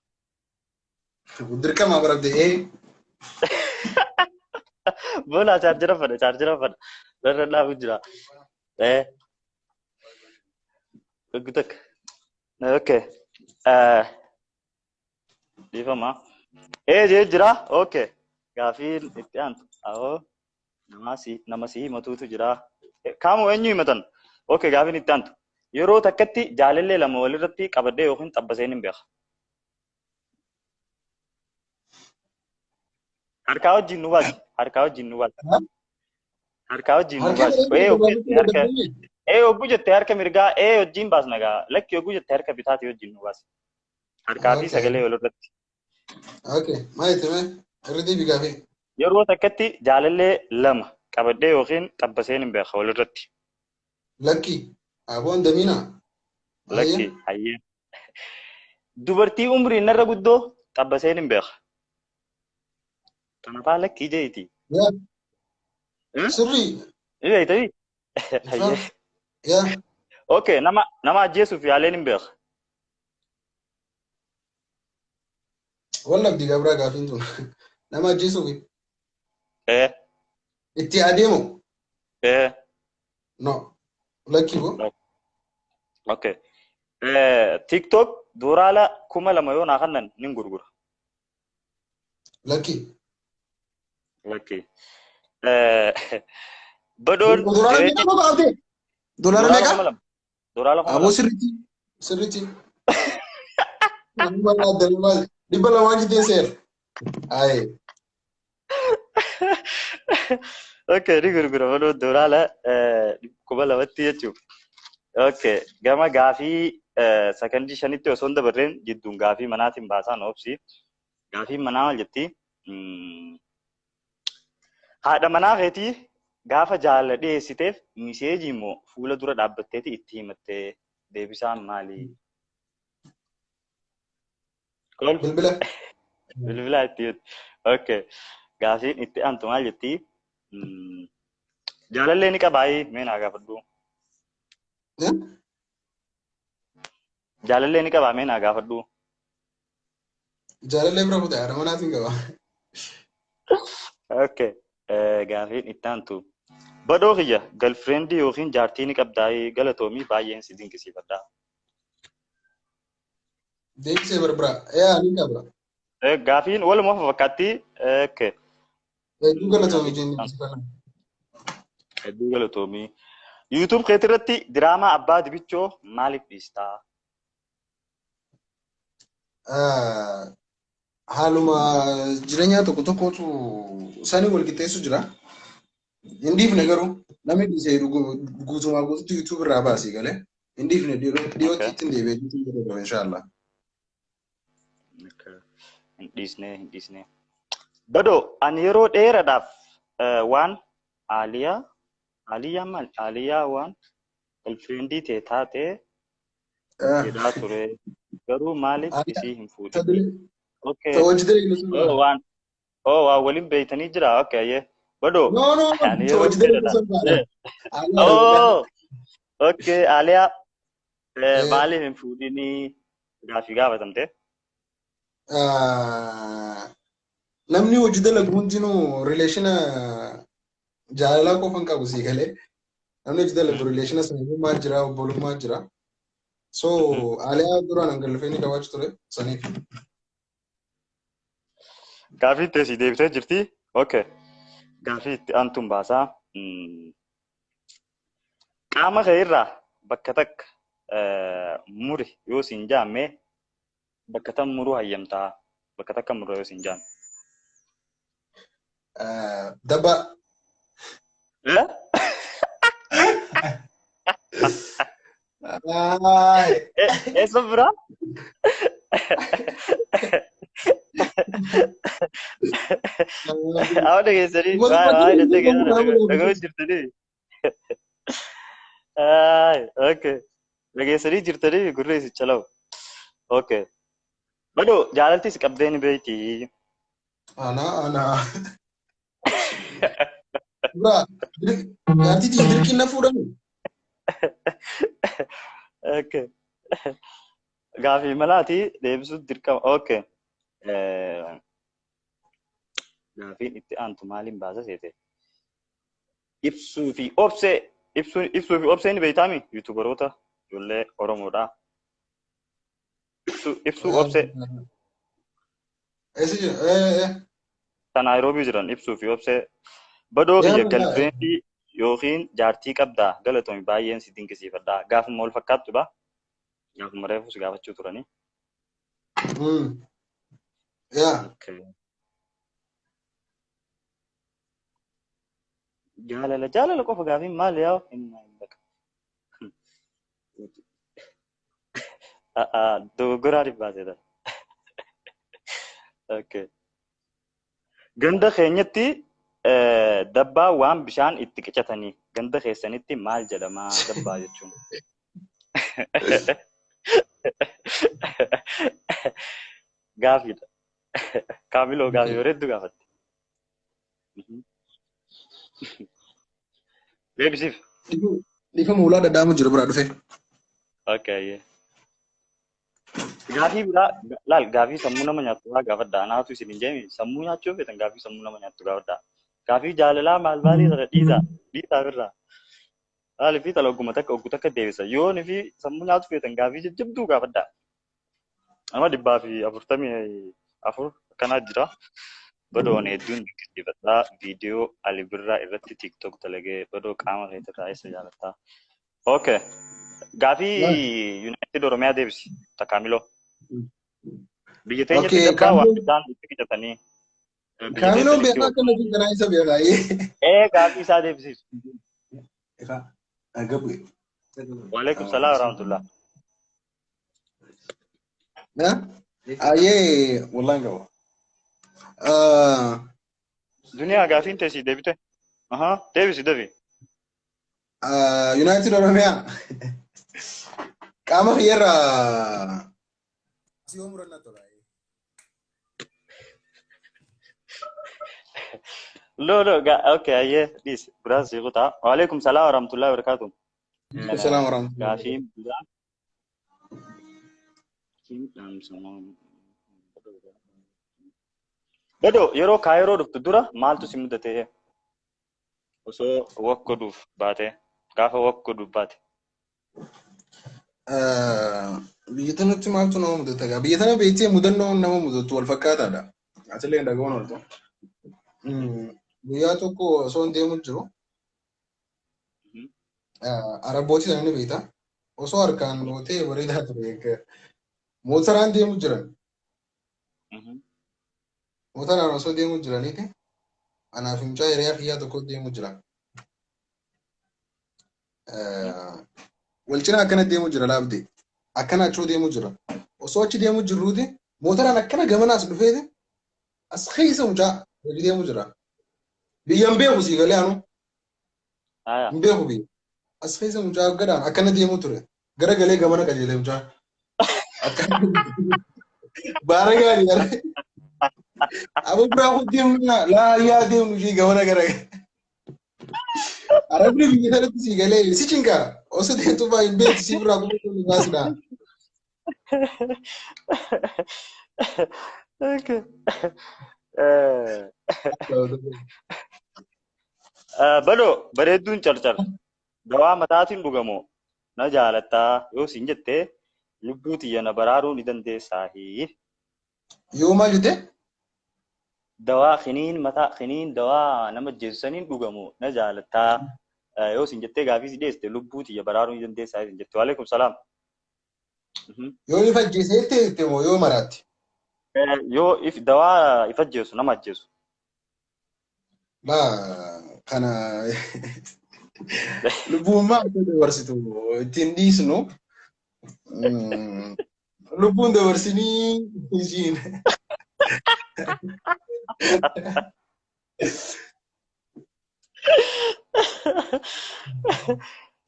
Dirqama barabde ee. Boolaa chaarjera fadha chaarjera fadha. Irra dhaabu jira. Dhuggu takka. Okay. Dhiifama. Jee jira. Okay. Gaafiin itti aantu. Awoo nama si himatuutu jira. Kaamoo eenyu himatan? Okay, gaafiin itti aantu. Yeroo takkatti jaalallee lama walirratti qabadhee yookiin xabbaseen hin beeka. Harkaa wajjin nu baasi. Harkaa wajjin nu baasi. Harkaa wajjin nu Harka baasi. Ogguu jette harka ogguu jette harka mirgaa wajjin baasna gaa. Lakki ogguu jette harka bitaati wajjin nu baasi. Harkaa fi sagalee walirratti. Okay. Maal itti mee? Irra deebii gaafii. Yeroo takkatti jaalallee lama qabadhee yookiin xabbaseen hin beeka walirratti. Lakki. Aboon damiina. Lakki hayyee. Dubartii umriin narra guddoo xabbaseen hin beeka. Kanaafaa lakkii jeeti. Sirrii. Ni beektanii? Hayyee. Yaa. Okay, nama ajjeesuuf yaaleen hin beeka. Wallabdi gabraa gaafiin tun. Nama ajjeesuuf itti adeemu. No. Lakki boo. Okay. TikTok doolaara 2000 yoo naa kennan nin gurgura. Lakki. Lakki. Badoon Doolaara meeqa qofa qabdee? Doolaara doolaara meeqa? 2000. Doolaara kuma Aboo lama. sirriitti. Sirriitti. 200 jettee seera. Aye. Okay, ni gurgura badoon doolaara 2000tti jechuudha. Okay, gama gaafii sakandii 5tti osoo hin dabarreen jidduun gaafii manaatiin baasaan obsi. Gaafiin manaa maal jetti? Haadha manaa keetii gaafa jaalala dhiyeessiteef miseejii immoo fuula dura dhaabbatteeti itti himattee deebisaan maali? Kol Bilbila. bilbila itti himatte. Okay. Gaafiin itti aantu maal jetti? Jaalallee ni qabaayii mee naa gaafadhu. Jaalallee ni qabaa mee naa gaafadhu. Jaalallee bira kutee haadha manaatiin qaba. Okay. Gaafiin itti aantu. Badoo kiyya girlfriendii yookiin jaartii ni qabdaayii galatoomii baay'een si dinqisiifadha. Deebisee barbara. Yaa ni qaba. Gaafiin waluma fakkaatti. Okay. Hedduu galatoomii jennee Hedduu galatoomii. YouTube keetii irratti diraamaa abbaa dibichoo maaliif dhiistaa? Haaluma jireenyaa tokko tokkotu sanii wal qixxeessu jira. Hin dhiifne garuu namni dhiisee guutumaa guututti YouTube irraa baasii galee hin dhiifne dhiyootti ittiin deebi'ee YouTube irra gala inshaallah. Hin dhiisne hin dhiisne. Badoo ani yeroo dheeraadhaaf waan Aaliyaa Aaliyaa maal Aaliyaa waan girlfriendii ta'e taatee jedhaa ture. Garuu maaliif isii hin fuudhin? Okay. Waan oh waan waliin beeytanii jira. Okay ayyee. Badoo No no no. ani yeroo Hojii dheeraadhaaf. Oh okay Aaliyaa maaliif hin fuudhinii gaafii gaafatamte? Namni hojii dalagu hundinuu relation jaalalaa qofa hin qabu sii galee. Namni hojii dalagu relation sanyummaa jira, obbolummaa jira. So Aaliyaa duraan girlfriendii qabaachuu ture saniif. Gaafii itti asii deebitee jirti. Okay. Gaafii itti aantuun baasaa. Qaama kee irraa bakka takka muri yoo siin jaamme bakka tam muruu hayyamtaa? Bakka takka muruu yoo siin jaamme. Daba. Eh? Eessa biraa? Amma dhageessanii waan jettee dhaga'uu jirtanii. Okay. Dhageessanii jirtanii gurri isin calawu. Okay. Badoo jaalalti si qabdee ni beekti. Ana ana. Bra, jaartii tiyya dirqiin na fuudhani. Okay. Gaafii malaati deebisuuf dirqama. Okay. Gaafiin itti aantu maaliin baasa seete? Ibsuu fi obsee ibsuu fi obsee ni beektaami? Yuutuubaroota ijoollee Oromoodha. Ibsuu obsee. Eessa jira? Kan Naayiroobii jiran ibsuu fi obsee. Badoo kiyya galfreentii yookiin jaartii qabdaa galatoomi baay'een si dinqisiifadha. Gaafuma wal fakkaattudha. Gaafuma reefu si gaafachuu turanii. Yaa. Jaalala jaalala qofa gaafiin maal yaa hin bakka. Dogoggoraa dhibbaatee dha. Okay. Ganda keenyatti dabbaa waan bishaan itti qicatanii ganda keessanitti maal jedhama dabbaa jechuun? Gaafiidha. Kaamiloo gaafii bareedduu gaafatte. Deebisiif. Dhiifama ulaa dhadhaamu jiru biraa dhufe. Okay. Gaafii biraa laal gaafii sammuu nama nyaattu waa gaafadha. Anaatu isin hin jeemi sammuu nyaachuu feetan gaafii sammuu nama nyaattu gaafadha. Gaafii jaalalaa maal maalii sana dhiisaa dhiisaa birraa. Laal fi tala ogguma takka oggu takka deebisa. Yoon fi sammuu nyaatu feetan gaafii jajjabduu gaafadha. Nama 144 akkanaa jira. Badoon hedduun dinqisiifadha. Viidiyoo Ali Birraa irratti TikTok dalagee badoo qaama keetirraa eessa jaalattaa? Okay. Gaafii Yuunaayitid Oromiyaa deebisi. Takkaamiloo. Biyya teenyatti dabbaa waan bishaan itti qicatanii. Kaamiloon beekaa akka nuti kanaa isa beekaa. Ee gaafii isaa deebisiisu. Agabu. Waalaikum salaam warahmatullah. Ayyee wallaan qaba. Duniyaa gaafiin teessii deebite. Ahaa deebisi deebi. Yuunaayitid Oromiyaa qaama kiyyarraa si yoo murannaa tola. No no okay ayyee dhiis biraan sii kutaa. Waalaikum salaam warahmatullahi wabarakatuh. Salaam warahmatullahi. Gaafiin biraa. Badoo yeroo kaayiroo dhuftu dura maaltu si mudate? Osoo wak godhuuf baate gaafa wak godhuuf baate. Biyya tanatti maaltu nama mudata gaa? Biyya tana beektee mudannoo nama mudatu wal fakkaataadha. Atillee hin dhaga'uun ooltu. Guyyaa tokko osoo hin deemu jiru. Arabbootii sana ni beekta. Osoo harkaan gootee bareedaa ture. Mootoraan deemu jiran. Mootoraan osoo deemu jiraniiti. Anaaf mucaa hiriyaa kiyyaa tokko deemu jira. Wal cinaa akkana deemu jira laabdee. Akkana achoo deemu jira. Osoo achi deemu jirruuti mootoraan akkana gamanaas dhufeeti as keessa mucaa hojii deemu jira. Biyyan beeku sii galee anu. Hin beeku biyya. As keessa mucaa gadaan akkana deemu ture. Gara galee gamana qajeelee mucaa. Akkana baara gaarii gara. Abu biraa kun deemu laa yaa deemu ishee gamana gara. Arabni biyya sanatti sii galee si cinqa. Osoo deemtu baa hin beektu si biraa kuma sun baasidha. Badoo bareedduun carcar dawaa mataatiin dhugamoo na jaalattaa yoo siin jettee lubbuu tiyya na baraaruu ni dandeessaa. Yoo maal jettee? Dawaa kiniin mataa kiniin dawaa nama jeessaniin dhugamu na jaalattaa yoo siin jettee gaafii si dhiyeessite lubbuu tiyya baraaruu ni dandeessaa siin jette. Waalaikum salaam. Yoo ifa ajjeeseette jette moo yoo maraatti? Yoo if dawaa ifa ajjeesu nama ajjeesu. Laa kana lubbuun akka dabarsitu ittiin dhiisnu lubbuun dabarsinii isiin.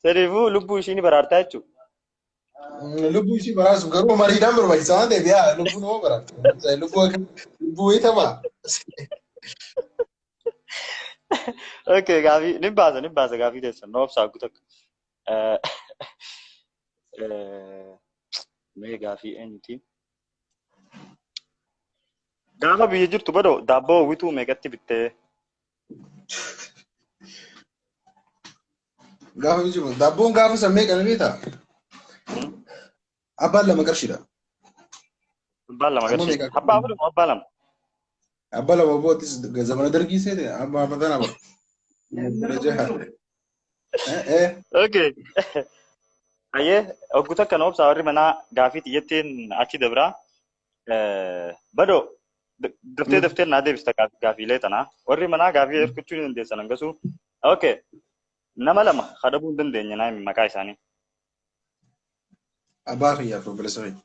Saniifuu lubbuu ishii ni baraartaa jechuudha. Lubbuu ishii baraarsuuf garuu mariidhaan barbaachisaa waan ta'eef yaa lubbuu nama baraartu. Lubbuu akka lubbuu wayitamaa. Okay gaafii ni baasa gaafii teessan na obsaa guutuu akka. Mee gaafii eenyuti? Gaafa biyya jirtu badoo daabboo hawwituu meeqatti bittee? Gaafa biyya jirtu daabboon gaafa san meeqa ni beektaa? Abbaan lama qarshiidha. Abbaan lama Amma qarshii. meeqa? Abbaa afur moo abbaa lama? Abbaa lama bootis zamana dargii seete abbaa abbaa tana bara. Jaha. Eh eh. Okay. Ayyee oggu takka na obsaa warri manaa gaafii xiyyattiin achi dabraa. Badoo daftee daftee naa deebista gaafiilee tanaa. Warri manaa gaafii hirkachuu ni dandeessan hangasuu. Okay. Nama lama kadhabuu hin dandeenye naa himi maqaa isaanii. Abbaa kiyyaa fi obboleessa kiyya.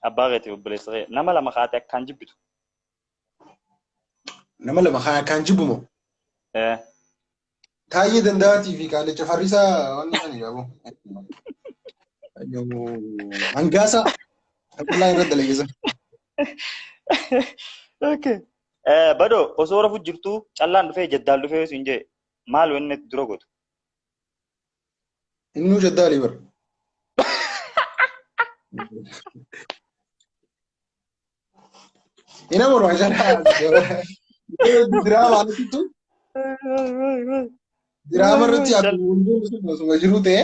Abbaa keetii obboleessa kee. Nama lama kaate akkaan jibbitu. Nama lama kan akkaan jibbu moo? Eh. Taayyee Danda'aatii fi Kaalicha Farrisaa waan isaan qabu. Hangaasaa Abdullaa irra dalagisa. Okay. Badoo osoo rafu jirtuu callaan dhufee jaddaal dhufee siin jee maal wanni ati dura gootu? Innuu jaddaalii bara. Ina mormaa jalaa. Diraama alatti diraama irratti akkuma hunduu osuma jiru ta'e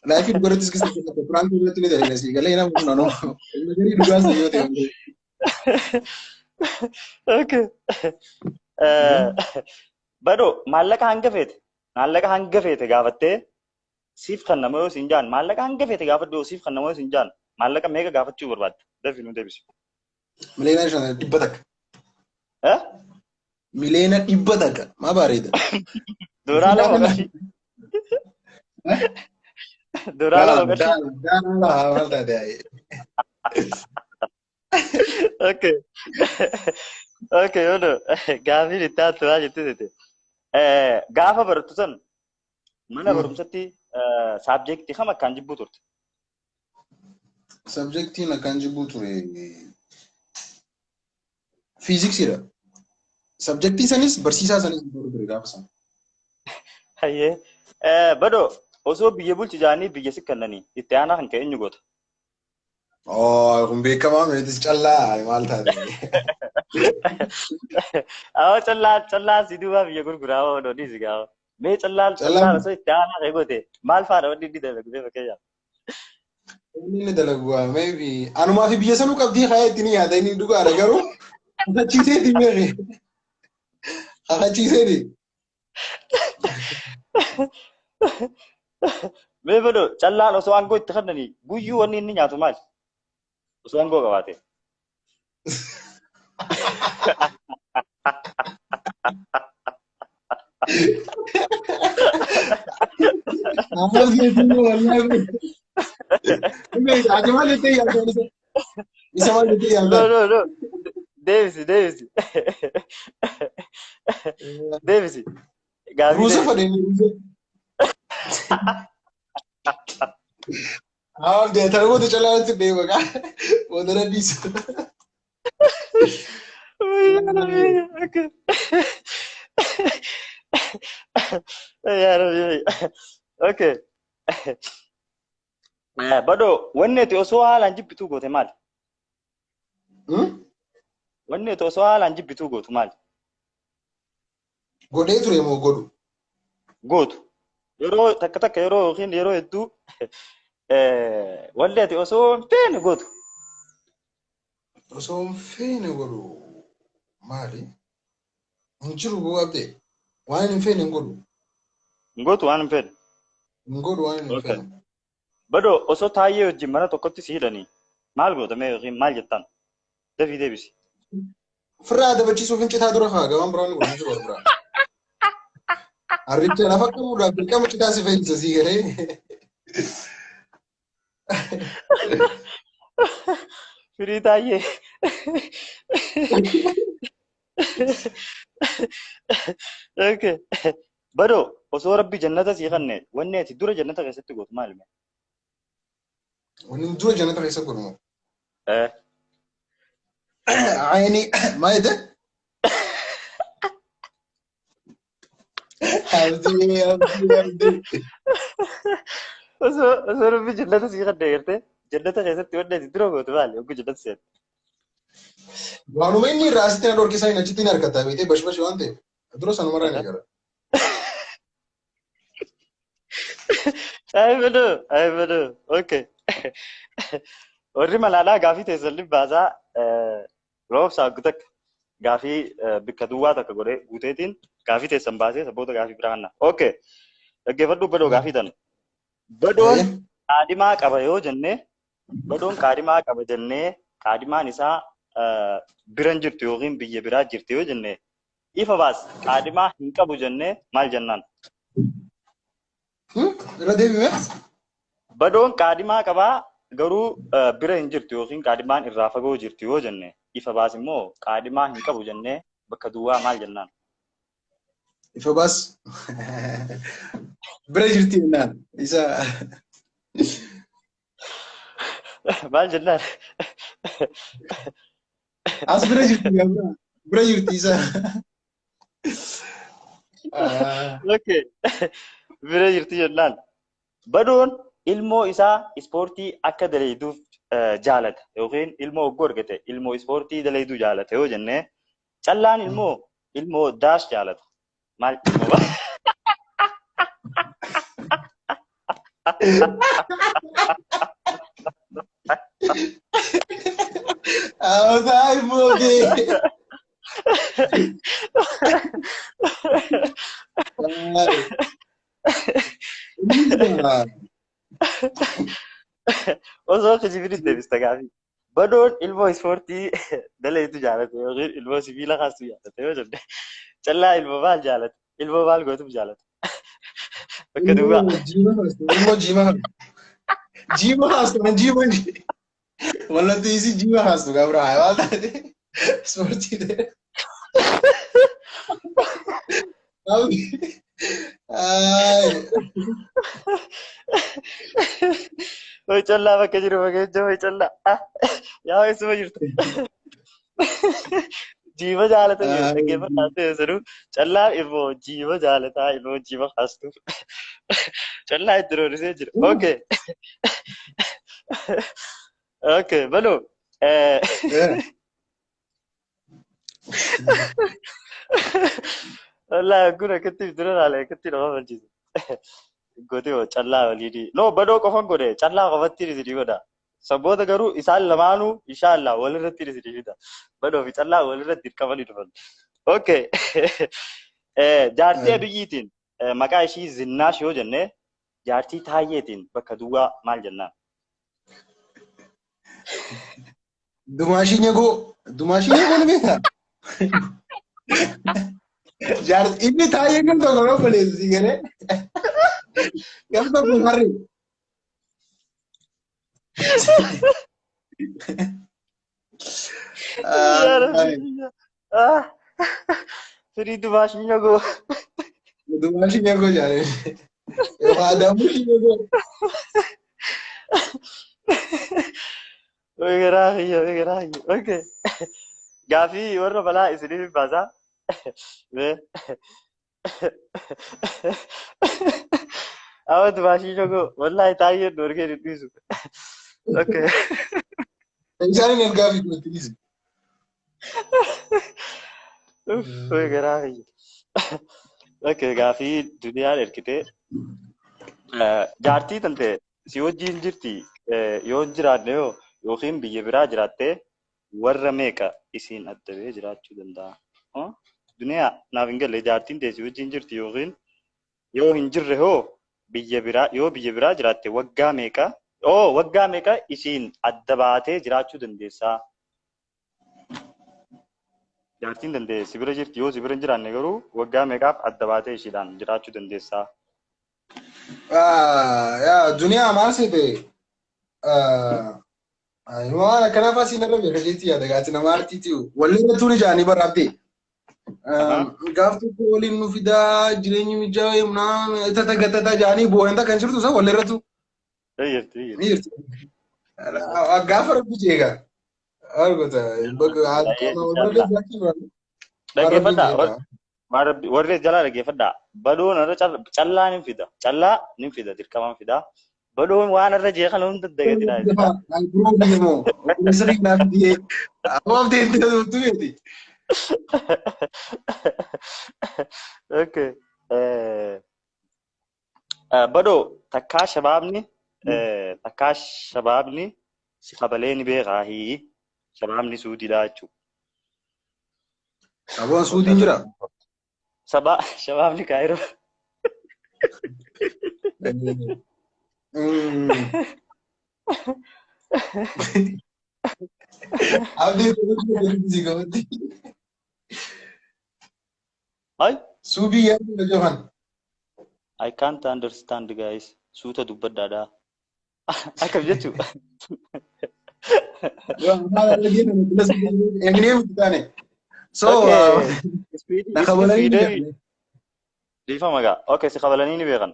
laayifii dhugarrattis keessa tokko piraantii irratti ni ta'e sii galee nama kun anoo inni garii dhugaas yoo ta'e. Okay. Badoo maallaqa hanga feete maallaqa hanga feete gaafattee siif kan nama yoo siin jaan maallaqa hanga feete gaafadhu yoo siif kan nama yoo siin jaan maallaqa meeqa gaafachuu barbaadda? Dafii nu deebisi. Miliyoona shan dhibba takka. Eh? Miliyoona dhibba takka. Maa bareeda. Doolaara lama qarshii. Doolaara lama qarshii. Maal taate? Okay. Okay, yono gaafiin itti aantu maal jettee seete? Gaafa barattu san mana barumsatti saabjektii kam akkaan jibbuu turte? Sabjektiin akkaan jibbuu ture fiiziksiidha. Sabjektii sanis barsiisaa sanis jibbuu ture gaafa sana. Hayyee. Badoo osoo biyya bulchi jaanii biyya si kennanii itti aanaa kan ka'e eenyu goota? Oo kun beekamaa meetis callaa maal taate? Awwa callaa callaa si duubaa biyya gurguraa waan oduu dhiisi gaafa. Mee callaan callaan osoo itti aanaa kee goote maal faadha wanni inni dalagu mee fakkeenyaaf? Inni inni dalagu waa maybe anumaa fi biyya sanuu qabdii ka'ee itti ni yaada inni dhugaadha garuu kakachiiseeti beeki. Kakachiiseeti. Mee badoo callaan osoo aangoo itti kennanii guyyuu wanni inni nyaatu maali? Osoo aangoo qabaate. Maal jechuun wallaahi. Ati maal jettee yaadda isa? Isa maal jettee No, yaadda? no, no. Deebisi, deebisi. Deebisi. Gaafii Ruusa deebisi. fadhee ruusa. Haa tana booda calaa itti deema kaa. Booda na dhiisa. Yaa Rabbi. Okay. Badoo wanni ati osoo haalaan jibbituu goote maali? Wanni ati osoo haalaan jibbituu gootu maali? Godhee ture moo godhu? Gootu. Yeroo takka takka yeroo yookiin yeroo hedduu wanni ati osoo hin feene gootu. Osoo hin feene godhu maali? Hin jiru bu'aa ta'e. Waan hin feene hin godhu. Hin gootu waan hin feene. Hin godhu waan hin Okay. feene. Badoo osoo taayyee wajjin mana tokkotti si hidhanii maal goota mee yookiin maal jettaan? Dafii deebisi. Ofirraa adabachiisuuf hin citaa dura haa gabaan biraan godhu jiru biraa. Arricha lafa qabuudhaaf dirqama citaa si fayyisa sii galee. Firii taayyee. Okay. Badoo osoo rabbi jannata sii kenne wanni ati dura jannata keessatti gootu maali mee? Wanni dura jannata keessa godhu moo? Eh. Ayini maal jette? Abdii abdii abdii. Osoo rabbi jannata sii kenne gartee Jannata keessatti wanni ati dura gootu maali? Hogguu jannata seente. Waanuma inni irraa asitti na dhorkisaa hin achitti hin argata beetee bashbash waan ta'eef. Dura sanumarraa ni gara. Ay badoo, ay badoo. Okay. Warri malaadhaa gaafii teessan libbaasaa roobsaa takka gaafii bikka duwwaa takka godhee guuteetiin gaafii teessan baasee saboota gaafii biraa kanna. Okay. Dhaggeeffadhu badoo gaafii tana. Badoon qaadimaa qaba yoo jennee, badoon qaadimaa qaba jennee, qaadimaan isaa biran jirtu yookiin biyya biraa jirti yoo jenne, ifa baas qaadimaa hin qabu jennee maal jennaan? Irra deebime? Badoon qaadimaa qabaa garuu bira hin jirtu yookiin qaadimaan irraa fagoo jirti yoo jenne, ifa baas immoo qaadimaa hin qabu jennee bakka duwwaa maal jennaan? Ifa baas bira jirti jennaan. Isa Maal jennaan? As bira jirti, bira jirti isa. Okay. Bira jirti jennaan. Badoon ilmoo isaa ispoortii akka daleeyduuf jaalata yookiin ilmoo hogguu argate ilmoo ispoortii daleeyduu jaalata yoo jenne, callaan ilmoo daash jaalata. Maal ilmoo? Awwataa ilmootee. Osoo kijibni deebista gaafii. Badoon ilmoo ispoortii daleetu jaalata yookiin ilmoo sibiila kaastu jaalata yoo jenne, callaa ilmoo maal jaalata? Ilmoo maal gootuuf jaalata? Bakka duwwaa. Ilmoo jiima kaastu. Jiima kaastu kan jiima. Mallattoo isii jiima kaastu gabra waan taate ispoortii ta'e. Way callaa bakka jiru fageenya, way callaa. Yaa eessuma jirtu? Jiima jaalata jiru dhaggeeffadhaa ta'e sanuu callaan ilmoo jiima jaalataa, ilmoo jiima kaastu. Callaa itti roorisee jira. Okay. Okay, baloo. Wallaahi kun akkatti dura laala, akkatti nama barsiisa. Gootee hoo callaa waliin. No, badoo qofan godhe, callaa qofatti isinii godha. Saboota garuu isaan lamaanuu inshaallah walirratti isinii fida. Badoo fi callaa walirratti dirqamanii dhufan. Okay. Jaartii Abiyyiitiin maqaa ishii Zinnaash yoo jenne, jaartii Taayyeetiin bakka duwwaa maal jennaan? Dumaashii nyagoo. Dumaashii nyagoo ni beektaa? Jaarsi inni taa'ee kan tokko kan obboleessu si galee. Gam tokko harri. Yaa Rabbi. Ah. Firii dumaashii nyagoo. Dumaashii nyagoo jaaree. Yookaan Adaamushii nyagoo. Way garaa kiyya, way garaa kiyya. Okay. Gaafii warra balaa isiniif hin baasaa. Mee. Awwa dumaashii nyagoo. Wallaahi taayyeen dhoorgee hin dhiisu. Okay. Isaan hin ergaa fi itti dhiisi. Uff, way garaa kiyya. Okay, gaafii duniyaan ergitee. Jaartii tante si wajjin jirti yoo hin jiraanne yoo yookiin biyya biraa jiraatte warra meeqa isiin adda bahee jiraachuu danda'a? Duniyaa naaf hin galle, jaartiin tee si wajjin jirti yookiin yoo hin jirre hoo biyya biraa yoo biyya biraa jiraatte waggaa meeqa oo waggaa meeqa isiin adda baatee jiraachuu dandeessaa? Jaartiin danda'e si bira jirti, yoo si bira hin jiraanne garuu waggaa meeqaaf adda baatee ishiidhaan jiraachuu dandeessaa? Yaa duniyaa maal seete? Waan akkanaa fa'aa siin irra beeka jeetti yaada gaati nama artiiti walli irratti ni jaanii baraabde. Gaaf tokko waliin nu fidaa jireenyi mijaa'ee munaa tata gatata jaanii boo'een takka hin jirtu isa walli irrattu Ni jirti, ni ni jirti. Gaafa rabbi jeega. Argota bakka Dhaggeeffadhaa. Warri jalaa dhaggeeffadhaa. Badoon irra callaa ni fida. Callaa ni fida, dirqama fida. Badoon waan irra jee kana hunda dagatinaa jechuudha. Biroo biyya moo obboleessa keenyaaf biyye aboo abdii itti dhuftu beeti. Okay. Badoo takkaa shabaabni si kabalee ni beekaa hii shabaabni suudiidha jechuudha. Aboon suudiin jira. Saba shabaabni Kaayiroo. Abdii si qabatti. Ay, Suubii yaaduu johan. I can't understand, guys. Suuta dubbaddaadha. Akkam jechuudha. Eegnee miti taane. So, na kabalanii ni beekan. Dhiifama gaa. Okay, si kabalanii ni beekan.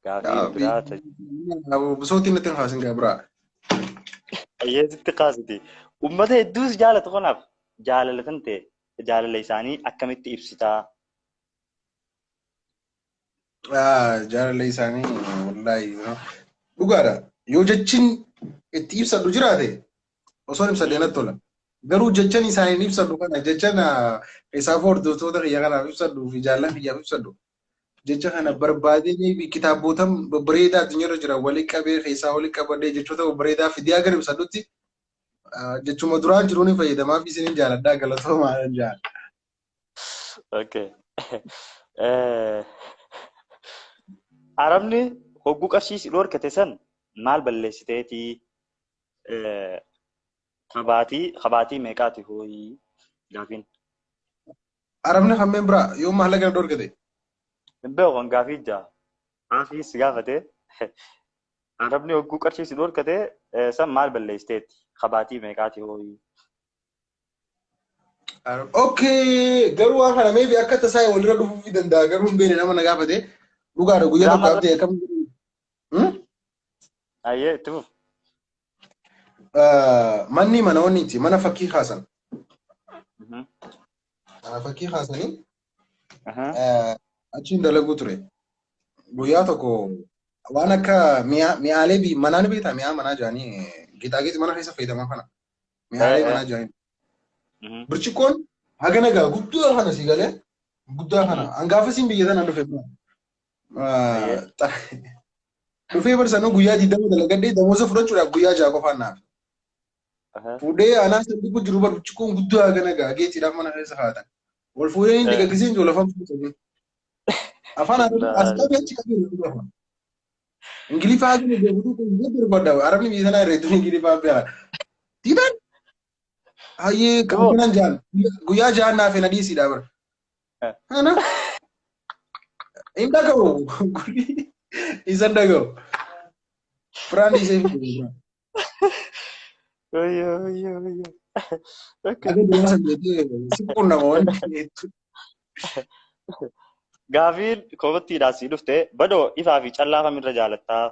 Gaafii biraa Bisootiin natti hin kaasin gaa biraa. Ayyeesitti kaasiti. Uummata hedduus jaalatu kanaaf jaalala kan ta'e jaalala isaanii akkamitti ibsitaa? Jaalala isaanii wallaahi dhugaadha. Yoo jechin itti ibsadhu jiraate osoo ibsadhee natti tola. Garuu jechan isaaniin ibsadhu kana jechan isaaf hordoftoota kiyya kanaaf ibsadhu fi jaallan kiyyaaf ibsadhu. Jecha kana barbaadee kitaabota babbareedaa addunyaarra jiran walii qabee keessaa walii qabadhee jechoota babbareedaa fidee agar ibsadhutti jechuma duraan jiruun ni fayyadamaa fi isinin jaaladhaa, galatoomaa jaalladha. Okay. Arabni hogguu qarshii si dhorkate san maal balleessiteetii kabaatii meeqaati hooyii gaafiin? Arabni hammeen biraa yoo maallaqa na dhorkate. Hin beeku, gaafii jaa. Gaafii si gaafate. Arabni hogguu qarshii si dhorkate san maal balleessiteetti? Kabaatii meeqaati hooyii? Okay, garuu waan kana maybe akka tasaa walirra dhufuu danda'a, garuu hin beekne nama na gaafate. Dhugaadha, guyyaa tokko abdii akkam. Ayyee, itti fufu. Manni mana wanniiti, mana fakkii kaasan. Mana fakkii kaasanii achiin dalaguu ture. Guyyaa tokko waan akka mi'aalee manaa ni beektaa, mi'aa manaa jedhanii gixaagixa mana keessa fayyadaman kana. Mi'aalee manaa jedhanii. Birciqqoon hagana gaa guddaa kana si galee guddaa kana hangaafa siin biyya tana dhufe. Dhufee barsanuu guyyaa 20 dalagadhee damooza fudhachuudhaaf guyyaa 6 qofaan naaf. Fuudhee anaa sanduuqu jiru bar birciqqoon guddaa hagana gaa geetiidhaaf mana keessa kaa'atan. Wal fuudhee inni dhiqaqqiseen jiru lafaan fuudhanii. Afaan as qabee achi qabee lafa. Ingiliffaa hagana beekutu kun barbaada. Arabni biyya tanaa irra hedduun Ingiliffaa beeka. Diidan hayyee kanan jaan guyyaa 6 naaf hin adiisiidha bara. Kana hin dhaga'u. Isan dhaga'u. Firaan dhiisee fi. Wayyoo, wayyoo, wayyoo. Akka duraa san jettee si qunnama wanti. Gaafiin kobattiidhaan sii dhufte, badoo ifaa fi callaa kamirra jaalattaa?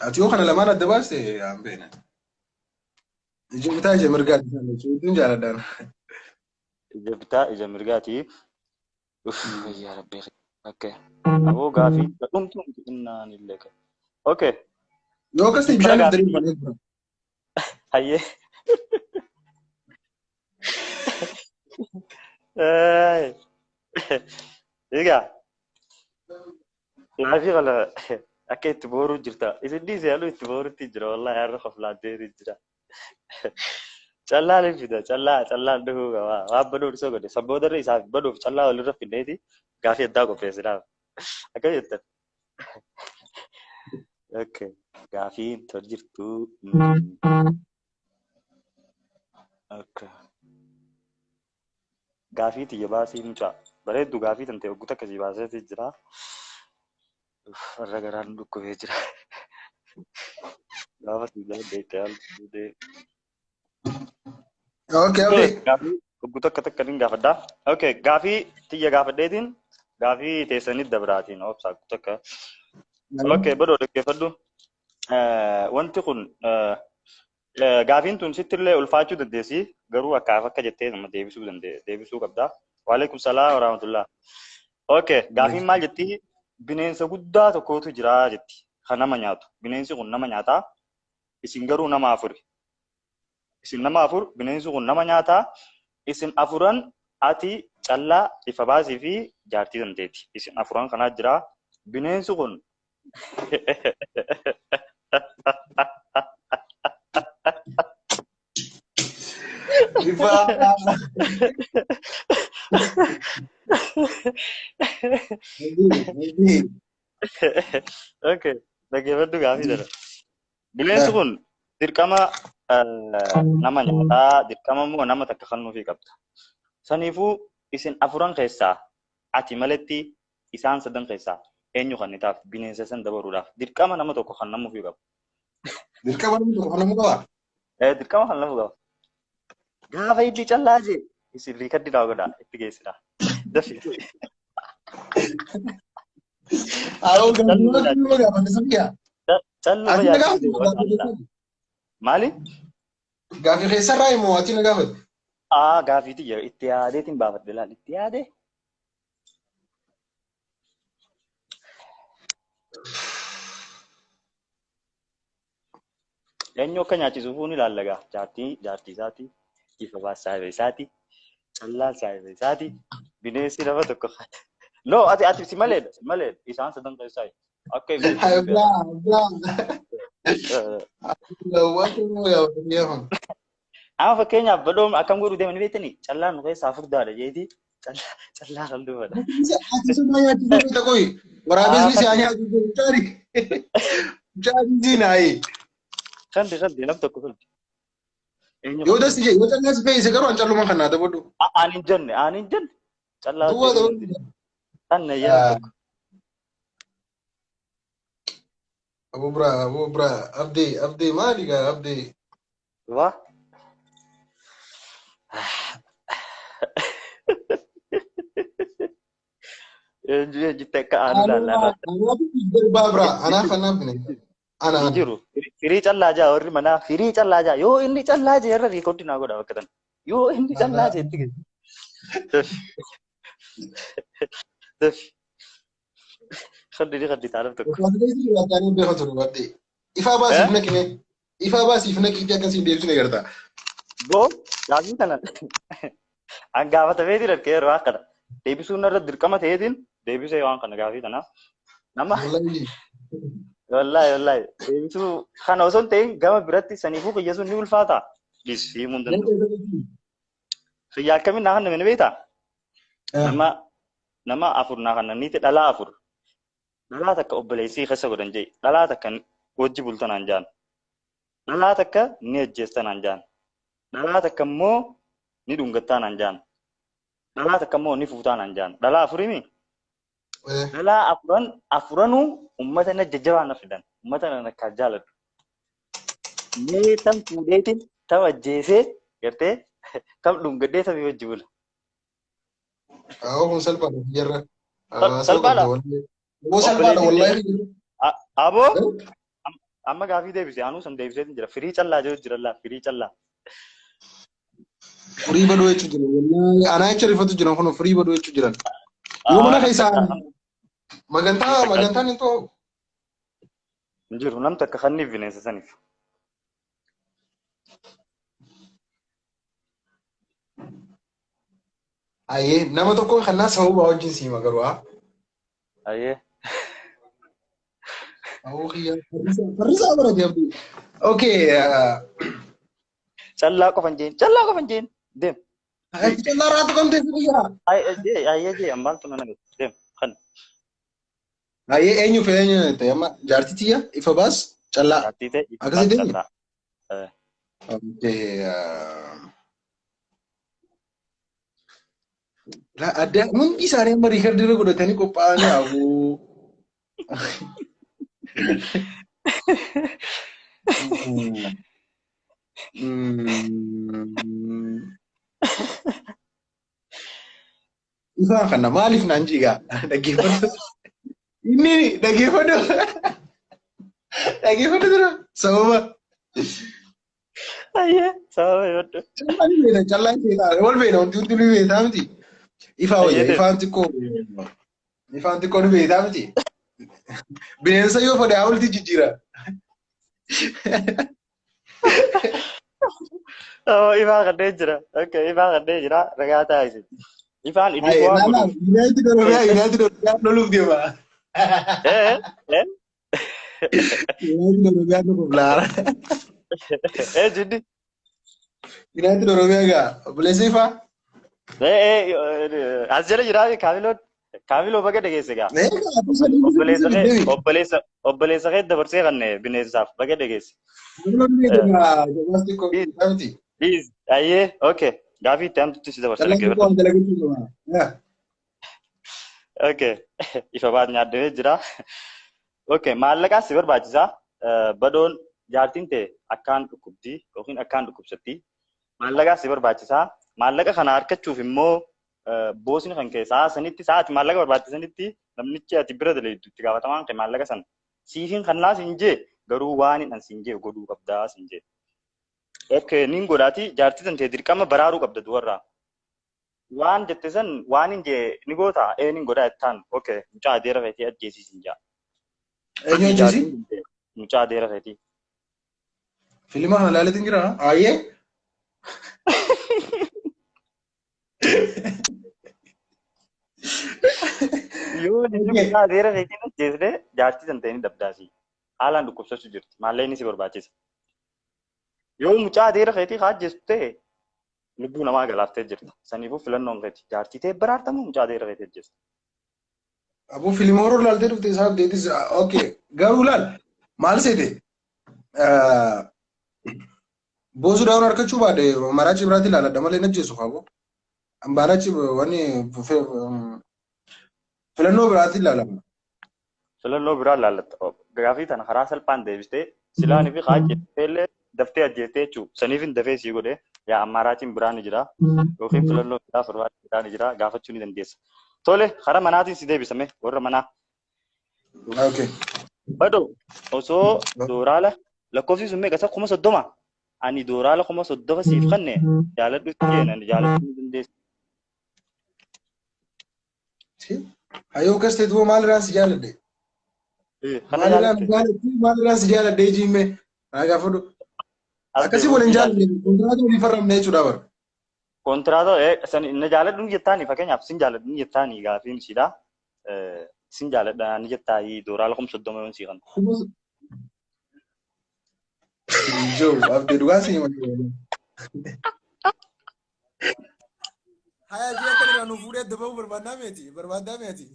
Ati yoo kana lamaan adda baaste aan beekna. Ija bitaa ija mirgaati isaan jechuun hedduun jaaladhaan. Ija bitaa ija mirgaati. Uff, yaa Rabbi. Okay. Aboo gaafii dhumtu innaan illee. Okay. Yoo akkas ta'e bishaan itti darbanii jira. Hayyee. Egaa gaafii kana akka itti booruu jirta. Isin dhiise halluu itti boorutti jira. Wallahi har'a koflaatteetu jira. Callaa ni fida. Callaa callaan dhufuu qaba. Waan baduuf isa godhe. Sabboodarra isaaf baduuf callaa walirra fidneeti gaafii addaa qopheessinaaf. Akkam jettan? Okay. Gaafiin tol jirtu. Okay. Gaafii tiyya baasii mucaa. Bareeddu gaafii tante oggu takka sii baaseeti jira. Irra garaan dhukkubee jira. Gaafa sii dandeette haala. Okay. Gaafii oggu takka takka nin gaafadha. Okay, gaafii tiyya gaafadheetiin gaafii teessanit dabraatiin obsa oggu takka. Okay, badoo dhaggeeffadhu. Wanti kun Gaafiin tun sittillee ulfaachuu dandeessi garuu akkaaf akka jettee nama deebisuu dandee deebisuu qabda. Waalaikum salaam warahmatullah. Okay, gaafiin maal jetti? Bineensa guddaa tokkotu jira jetti. Kan nama nyaatu. Bineensi kun nama nyaataa. Isin garuu nama afuri. Isin nama afur, bineensi kun nama nyaataa. Isin afuran ati callaa ifa baasii fi jaartii dandeetti. Isin afuran kanaa jira. Bineensi kun Ifa. Okay, dhaggeeffadhu gaafii dhala. Bineensi kun dirqama nama nyaataa, dirqama immoo nama takka kennuufii qabda. Saniifuu isin afuran keessaa ati maletti isaan sadan keessaa eenyu kan taaf bineensa san dabaruudhaaf dirqama nama tokko kan namuufii qaba. Dirqama namni tokko kan namuu qaba. Dirqama kan namuu qaba. Gaafa inni callaa jee isin riikaddi naa godhaa itti geessinaa. Dafi. Ayoo gaafii nama gaafanne sabbiyaa. Calluma Ati na yaaddu. gaafate. Maali? Gaafii keessarraa immoo ati na gaafate. Aa gaafii tiyya itti yaadeetiin baafadhe laal itti yaade. Eenyu akka nyaachisuufuu ni ilaalla gaa. Jaartii jaartii isaati, ifa baas saahiba isaati, callaan saahiba isaati, bineensi nama tokko. No, ati ati si maleedha, si maleedha. Isaan sadan keessaa akka hin Hayo beekne. bra bra. Waan nama gaafate yaafan. Amma fakkeenyaaf badhoom akkam godhuu deemanii beektanii callaan nu keessaa furdaadha jeeti callaa kan dubbata. Ati suma nyaachisuu beekta qoyi. Waraabesni si haa nyaachisuu mucaani. Mucaani siinaayi. Kalli kalli nam tokko kalli. Eenyu Yoo das jee yoo callas fe'ise garuu an calluma kan naa dabadhu. Ani hin jenne ani hin jenne callaa Duwwaa dabadhu. Tanna yaa tokko. Abu bra abu bra abdii abdii maali gaa abdii. Waa. Eenyu eenyutti akka aanu laallaa. Anaatu darbaa bra anaaf anaaf bineensa. Ana Hin ana. jiru. Firii callaa jaa warri manaa firii callaa jaa yoo inni callaa jee irra riikoordi naa godha bakka tana. Yoo inni callaa jee itti geessu. Dafi. Dafi. Kalli ni kalli taanaf tokko. Waan beekaa ture baddee. Ifaa baasiif naqime. Ifaa baasiif naqiitii akkasiin deebisne garta. Boo gaafii kana an gaafatamee jira yeroo akkana. Deebisuun irra dirqama ta'eetiin deebisee waan kana gaafii kana. Nama Wallahi. wallahi wallahi deebisuu kana osoo hin ta'in gama biratti saniifuu qiyya sun ni ulfaata. Dhiis himuu hin danda'u. Xiyya akkamiin naa kenname ni beektaa? Nama nama afur naa kennaniiti dhalaa afur. Dhalaa takka obboleessii keessa godhan jee dhalaa takka wajji bultanaan jaan. Dhalaa takka ni ajjeestanaan jaan. Dhalaa takka immoo ni dhungattaanaan jaan. Dhalaa takka immoo ni fuutaanaan jaan. Dhalaa afurimi? Dhalaa afuran afuranuu uummata na jajjabaa na fidan. Uummata na akkaan jaaladhu. Mee tam fuudheetiin tam ajjeesee gartee tam dhungadhee tamii wajji bula. Awwa kun salphaadha jarra. Salphaadha. Aboo salphaadha wallahi. Aboo amma gaafii deebise anuu san deebiseetiin jira. Firii callaa jiru jira laa firii callaa. Firii baduu jechuu jira wallahi anaa jecha rifatu jiran kun firii baduu jechuu jiran. Yoo mana keessaa magantaa magantaan hin ta'u. Hin jiru nam takka kanniif bineensa saniif. Ayyee nama tokkoon kannaa sababa wajjin siima garuu haa. Ayyee. Aboo kiyya farrisaa barate abdii. Okay. Callaa qofa hin jeen callaa qofa hin jeen deem. Callaa raatu kamtee si kiyya. Ayyee jee ammaan tun nana deem kan. Ayyee eenyu fi eenyu ta'e amma jaartii tiyya ifa baas callaa. Jaartii ta'e ifa Akkasii baas deemi? callaa. Okay. Adda hundi isaanii amma riikardii irra godhatanii qophaa'anii aboo. Ifaa kana maaliif naan jigaa dhaggeeffadhu. Inni dhaggeeffadhu. Dhaggeeffadhu dura sababa. Ayyee sababa himadhu. Callaa ni beekta, callaa ni beekta. Wal beekna wanti hundi ni beektaa miti. Ifaa wayya, Ayyee ifaan xiqqoo ni beektaa miti. Bineensa yoo fedhe hawulti jijjiira. Oh, ifaa kanneen jira. Okay, ifaa kanneen jira. Ragaa taasise. Ifaan idii Aye, bu'aa laala, godhuuf. United Oromiyaa, United Oromiyaa loluuf deema. Eh, eh, United Oromiyaa loluuf laala. eh, jiddi. United Oromiyaa gaa, obboleessa ifaa. Eh, eh, as jala jira Kaamiloon. Kaamiloo baga dhageesse gaa. Eh, gaa, kuusa Obboleessa kee, deemi. obboleessa kee dabarsee kanne bineensaaf baga dhageesse. Kaamiloon ni beekama, jabaas xiqqoo beektaa miti. Please, ayyee, okay. Gaafii itti aantutti si dabarsa Callaan xiqqoo dhaggeeffadhu. waan dalagachuu qaba. Yaa. Okay. Ifa baat nyaaddamee jira. Okay, maallaqaas si barbaachisaa. Badoon jaartiin ta'e akkaan dhukkubdi yookiin akkaan dhukkubsatti. Maallaqaas si barbaachisaa. Maallaqa kana argachuuf immoo boosni kan kee sa'a sanitti sa'aati maallaqa barbaachisanitti namnichi ati bira dalagu itti gaafatamaan kee maallaqa sana siifin kannaa siin jee garuu waan hin siin jee godhuu qabdaa siin jee. Okay, niin godhaati jaartii tan ta'e dirqama baraaruu qabda duwarraa. Waan jette san waan hin jee ni goota ee niin godhaa jettaan okay mucaa adeera feetii ajjeesii siin jaa. Eenyu ajjeesi? Mucaa adeera feetii. Filima kana ilaaleetiin jira. Ayyee. Yoo inni mucaa adeera feetiin ajjeesne jaartii tan ta'e ni dabdaasi. Haalaan dhukkubsachuu jirti. Maallaqni si barbaachisa. Yoo mucaa adeera feetii haa ajjeestu ta'e lubbuu namaa galaaftee jirta. Saniifuu filannoon keeti. Jaartii ta'e baraartamu mucaa adeera feetii ajjeesta. Aboo filima horoo ilaaltee dhufte isaaf deetis. Okay. Garuu laal maal seete? Boosuu daawwan harkachuu baadhe maraachi biraatti ilaaladha malee hin ajjeesu aboo. Ambaarachi wanni filannoo biraatti ilaalama. Filannoo biraa ilaallatta. Gaafii tana karaa salphaan deebistee silaanii fi haa ajjeestee illee daftee ajjeestee jechuudha. Saniif hin dafee sii godhee yaa ammaaraatiin biraa ni jira yookiin filannoo biraa furmaata biraa ni jira gaafachuu ni dandeessa. Tole karaa manaatiin si deebisame warra manaa. Okay. Badoo osoo dooraala lakkoofsi sun meeqa isa 30,000 ani dooraala 30,000 siif kanne jaaladhu jeen ani jaaladhu ni dandeessa. Hayyoo akkas ta'e duuba maalirraan si jaaladhe? Kana Maalirraan jaalatte. jaaladhe? Maalirraan si jaaladhe jiime? Naa gaafadhu. Akkasii waliin jaaladhe kontiraata walii farramne jechuudha bara. Kontiraata san na jaaladhu ni jettaani fakkeenyaaf sin jaaladhu ni jettaani gaafiin isiidha. Sin jaaladha ni jettaayi dooraala 30,000 yoon sii kan. Joo abdii dhugaa si hima. Haya ji'a akka irraa nu fuudhee adda bahuu barbaaddaa meeti? Barbaaddaa meeti?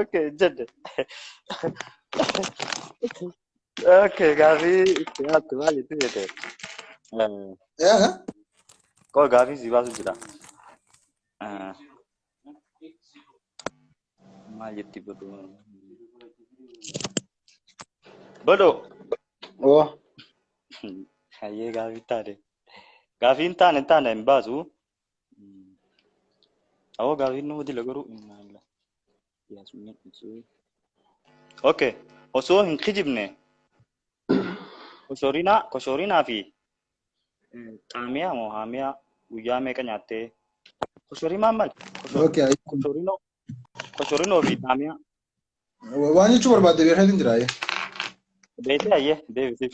Okay, jedhe. Okay, gaafii itti yaaddu maal jetti jette? Yaa. Koo gaafii si baasu jira. Maal jetti badoo? Badoo. Oo. Hayyee gaafii taane. Gaafii hin taane hin taane hin baasu. Awoo gaafiin nama dila garuu. Okay, osoo hin kijibne koshorinaa fi xaamiyaa moo haamiyaa guyyaa meeqa nyaattee? Koshorimaan maal? Okay. Koshorinoo fi xaamiyaa. Waan jechuu barbaadde beekeetiin jira. Beetee hayyee deebisiif.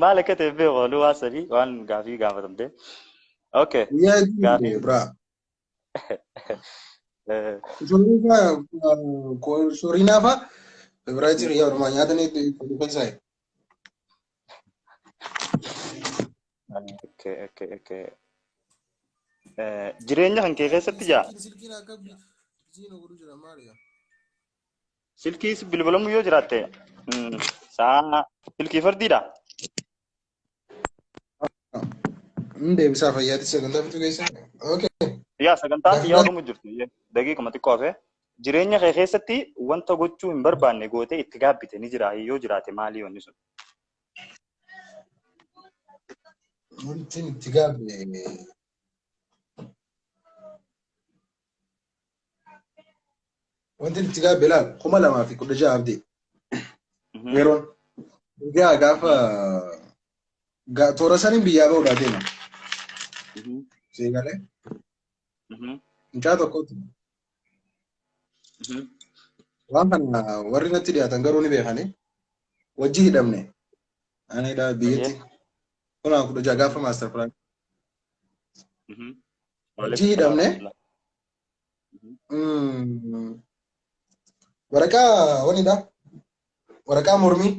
Maal akka ta'e beeku oduu waan sadii waan gaafii gaafatamte. Okay. Guyyaa hedduu Gaafii. biraa. Koshorinaa fa'a Februaarii riyaa odumaa nyaatanii keessaa. Okay. Jireenya kan kee keessatti jaa Silkiin akka biziin godhu jira maali? Silkii bilbilamu yoo jiraatte sa'a silkii fardiidha. Inni deebisaa fayyaatti sagantaa bituu keessa. Okay. Yaa sagantaa xiyyaa dhumu jirtu daqiiquma xiqqoo hafe jireenya kee keessatti wanta gochuu hin barbaanne gootee itti gaabbite ni jira yoo jiraate maali wanni sun? Wanti itti gaabbe Wanti itti gaabbe ilaal 2016 abdii. Yeroon egaa gaafa toora saniin biyyaa ba'uudhaa deema. Seegalee mucaa tokkotti waan kana warri natti dhiyaatan garuu ni beekani. Wajji hidhamne. Ani dha biyyatti. 2016 gaafa master plan. Wajji hidhamne. Waraqaa wanidha. Waraqaa mormii.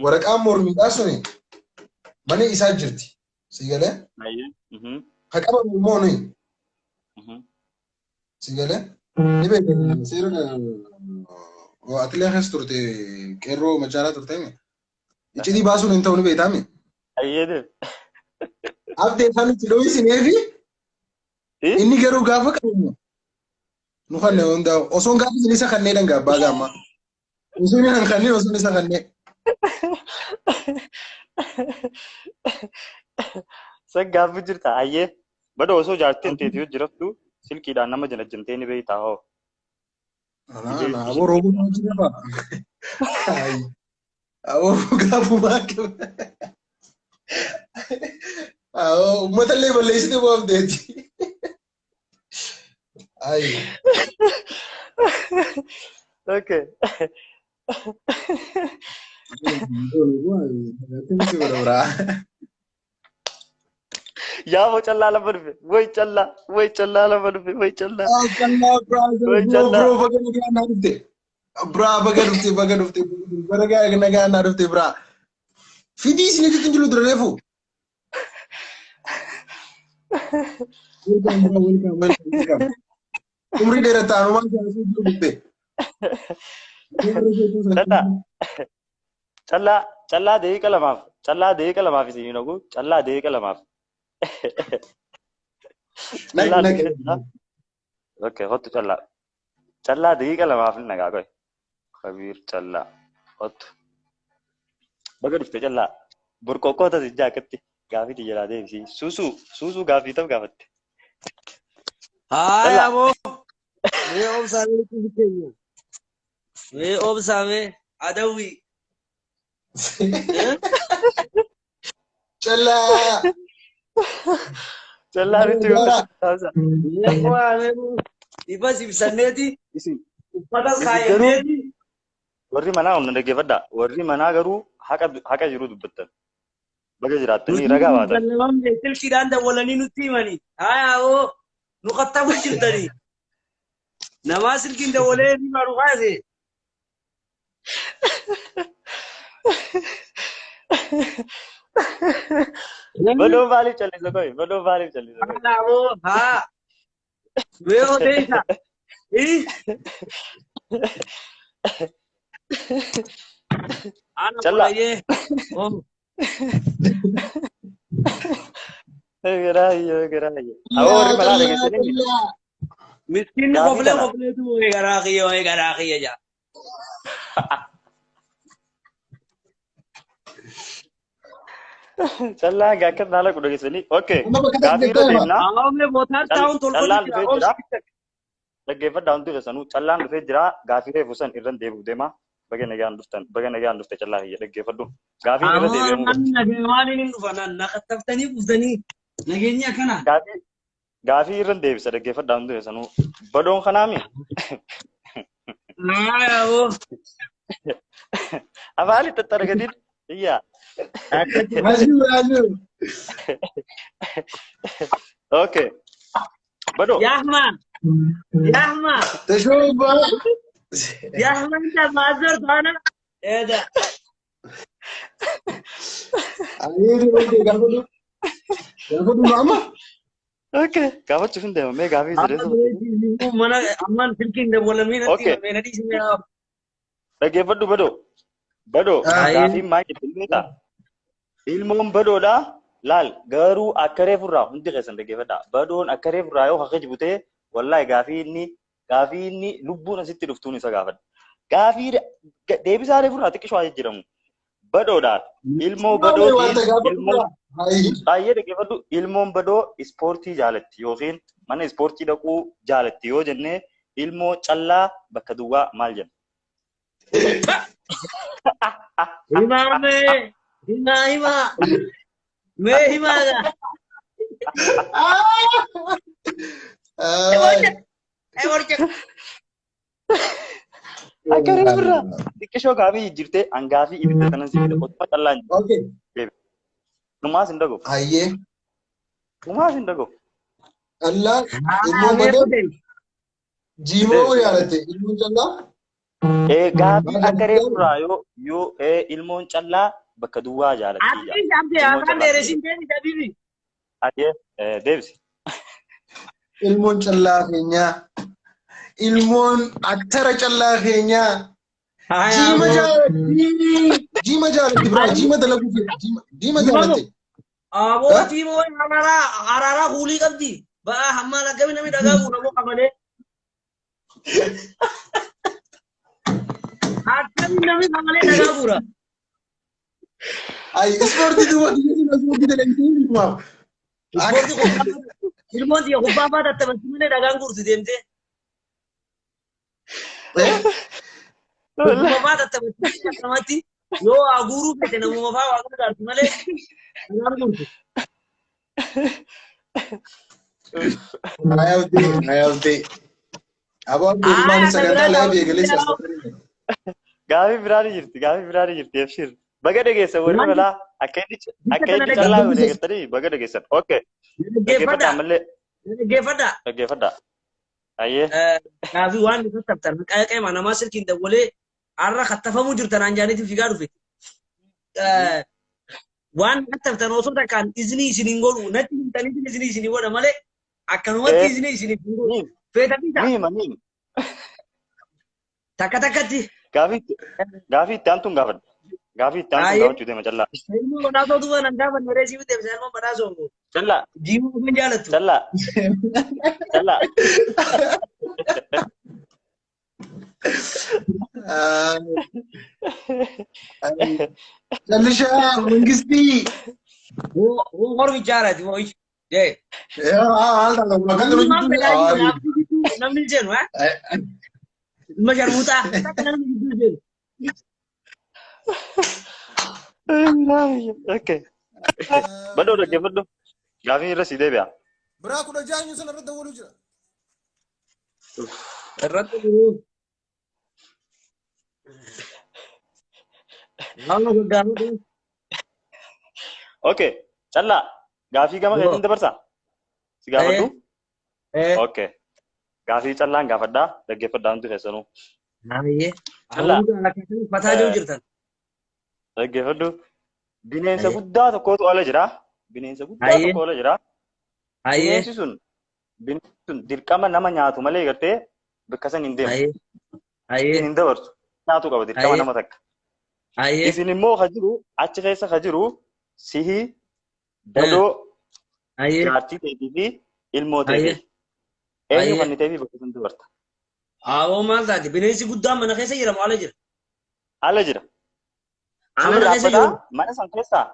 Waraqaa mormiidhaa suni mana isaa jirti. Si galee? Ka qabamu immoo nuyi. Si galee? Ni beekama seera atilee keessa turte qeerroo machaaraa turte mi? Iccitii baasuun hin ta'u ni beektaa mi? Ayyee. Abdee isaan itti dho'isinee fi inni garuu gaafa qabamu nu kanne hundaa osoon gaafa isin isa kannee dhangaa abbaa gaammaa. Osoo inni kan kanneen osoo isa kannee. San gaaffii jirta ayyee. Bada osoo jaartiin teetii jiraftu silkiidhaan nama janajjantee ni beektaa hoo. Anaa aboo roobuu nama jira fa'a. Aboo gaafumaa qaba. Aboo uummata illee balleessite bu'aaf deeti. Ayi. Okay. Yaa callaa lama dhufe. Way callaa. Way callaa lama dhufe. Way callaa. Way callaa. Bro, baga nagaa naa dhufte. Bra, baga dhufte, baga dhufte. Baga nagaa naa dhufte, bra. Fidii isinitti hin jiru dura reefu. Welcome, bro, welcome, welcome, welcome. Umrii dheerataa anumaan kaasuu jiru dhufte. Callaa. Callaa. Callaa daqiiqa lamaaf. Callaa daqiiqa lamaaf isin nagu. Callaa daqiiqa lamaaf. Callaa Naqi. Daqiiqa lamaaf. Okay, hottu callaa. Callaa daqiiqa lamaaf ni nagaa qoy. Kabiir callaa. Hottu. Baga dhufte callaa. Burqoqqoota si jaakatti gaafii jalaa deebisi. Suusuu suusuu gaafii ta'u gaafatte. Haaya Callaa. aboo. Mee obsaamee nutti keenya. Mee obsaamee adawwi. Callaa. Callaa nutti Gara. Mee qo'amee ifas ibsanneeti Isin uffatas isin garuu kaayyanneeti. warri manaa humna dhaggeeffadhaa. Warri manaa garuu haqa haqa jiru dubbattan. Baga jiraattanii Nuti ragaa baatan. bal'amamne silkiidhaan dawwalanii nutti himanii. Haaya aboo nu qaxxamu jirtanii. Namaa silkiin dawwalee ni baru kaase. Badoo maaliif callisa qoy? Badoo maaliif callisa qoy? Haala aboo haa. Mee odeessa. Ih. Ana Callaa. qorayyee. Oh. Garaayyoo garaayyoo. Aboo warri manaa dhageessanii Miskiinni gaafii koflee kana. kofleetu wayi garaa kiyya wayi garaa kiyya jaa. Callaa akka naala kudha dhageessanii. Okay. Amma bakka Gaafii irra takka deemnaa. Aawwamne bootaan taa'uun tolfatu Callaan jira. dhufee jira. Dhaggeeffadhaa hundi keessanuu callaan dhufee jira. Gaafii reefu san irra deebi'u deema. Baga nagaan dhuftan. Baga nagaan dhufte callaa kiyya dhaggeeffadhu. Gaafiin irra deebi'amuu qabdi. Maaliin hin dhufa na kattaftanii kuftanii nageenyi akkana. Gaafii irra deebisa dhaggeeffadhaa hundi keessanuu. Badoon kanaami. Maayaboo. Afaan itti xaxxaragatiin. Iyyaa. Raajuu raajuu. Okay. Badoo. Yaahma. Yaahma. Tashuuba. Yaahma inta maazar taana. Eeda. Ayeeri wanti gaafadhu. Gaafadhu amma. Okay. Gaafachuuf hin deema. Mee gaafii Amma jedhee mana ammaan silkiin dawwalamee natti Okay. himame na dhiisee. Dhaggeeffadhu badoo. Badoo. Gaafiin maal jette beektaa? Ilmoon badoodhaa laal garuu akka reefurraa hundi keessan dhaggeeffadhaa. Badoon akka reefurraa yoo haka jibu ta'e wallaahi gaafii inni lubbuun asitti dhuftuun isa gaafadha. Gaafii deebisaa reefurraa xiqqishoo haa jijjiiramu. Badoodhaan ilmoo badootiin ilmoo baay'ee dhaggeeffadhu ilmoon badoo ispoortii jaalatti yookiin mana ispoortii dhaquu jaalatti yoo jennee Ilmoo callaa bakka duwwaa maal jenna? Himaa mee. Himaa himaa. Mee himaa gaa. Akka reefurraa xiqqishoo gaafii jijjiirtee hangaafii ibidda tanan si fida otuma callaan jiru. Okay. Numaas hin dhagahu. Hayyee. Numaas hin dhagahu. Callaan ilmoon badee jiimoo yaadatte ilmoon callaa. Gaafii akka reefurraa yoo ilmoon callaa bakka duwwaa jaalatti. Abdii abdii afaan dheeressin deebisi habibi. Hayyee deebisi. Ilmoon callaa keenyaa. Ilmoon aktara callaa keenyaa. Jiima jaalatti. Jiima jaalatti biraa jiima dalaguu fedha. Jiima jaalatti. Aboo jiimoo hararaa hararaa kuulii qabdi. Ba'aa hammaan akkamii namni dhagaa guura moo qabalee. Akkamii namni qabalee dhagaa guura. Ay, ispoortii duuba ispoortii dalaguu himaaf. Ispoortii kubbaa ilmoon xiyya kubbaa fa'aa tattabatti malee dhagaan guurti deemtee. Kubbaa fa'aa tattabatti akkamatti yoo waa guuruu fete namuma fa'aa waa gargaarti malee dhagaan guurti. Ayabdee, ayabdee. Aboo abdee ilmaan sagantaa live eegalee Gaafii biraa ni jirti, gaafii biraa ni jirti, Abshir. Baga dhageessan warri balaa akka inni callaa godhe eeggattanii baga dhageessan. Okay. Dhaggeeffadhaa ammallee. Dhaggeeffadhaa. Dhaggeeffadhaa. Ayyee. Gaafii waan nu tattabtan qeema namaa silkiin dawwalee har'a kattafamuu jirtan anjaaniitiin fiigaa dhufe. Waan tattabtan osoo takkaan iznii isin hin godhu natti himtaniitiin iznii isin godha malee akkanumatti iznii isin hin godhu. Feetanii Niima niima. Takka takkatti. Gaafii itti aantuun gaafadha. Gaafii itti aantuun gaafachuu deema callaa. Ilmoo badhaasoo duuba nan gaafanne reesii miti deebisa ilmoo badhaasoo. Callaa. Jiimuu kan jaalattu. Callaa. Callaa. Callishaa Mangistii. Woo hormichaadhaati moo ishi. Jee. Namni seenu ilma sharmuuxaa takka namni gidduu seenu. Okay. Badhoo dhaggeeffadhu. Gaafii irra si deebi'a. Biraa 16 eenyu sana irra dawwaluu jira. Irratti jiruu. Nama gaggaafatu. Okay. Callaa gaafii gama keetiin dabarsaa? Si gaafadhu? Okay. Gaafii callaan gaafadhaa dhaggeeffadhaa hundi keessanuu. Baay'ee. Callaa. Uffataa jiru jirtan. Dhaggeeffadhu. Bineensa guddaa tokkotu ala jira. Bineensa guddaa tokko ala jira. Bineensi sun dirqama nama nyaatu malee gartee bakka san hin deemu. Isin hin dabarsu. Nyaatu qaba dirqama nama takka. Isin immoo ka jiru achi keessa ka jiru sihi badoo jaartii teetii fi ilmoo teetii. Eenyu kan teetii bakka san dabarta? Awoo maal taate bineensi guddaan mana keessa jira moo ala jira? Ala jira. Mana keessa jiru. Mana san keessaa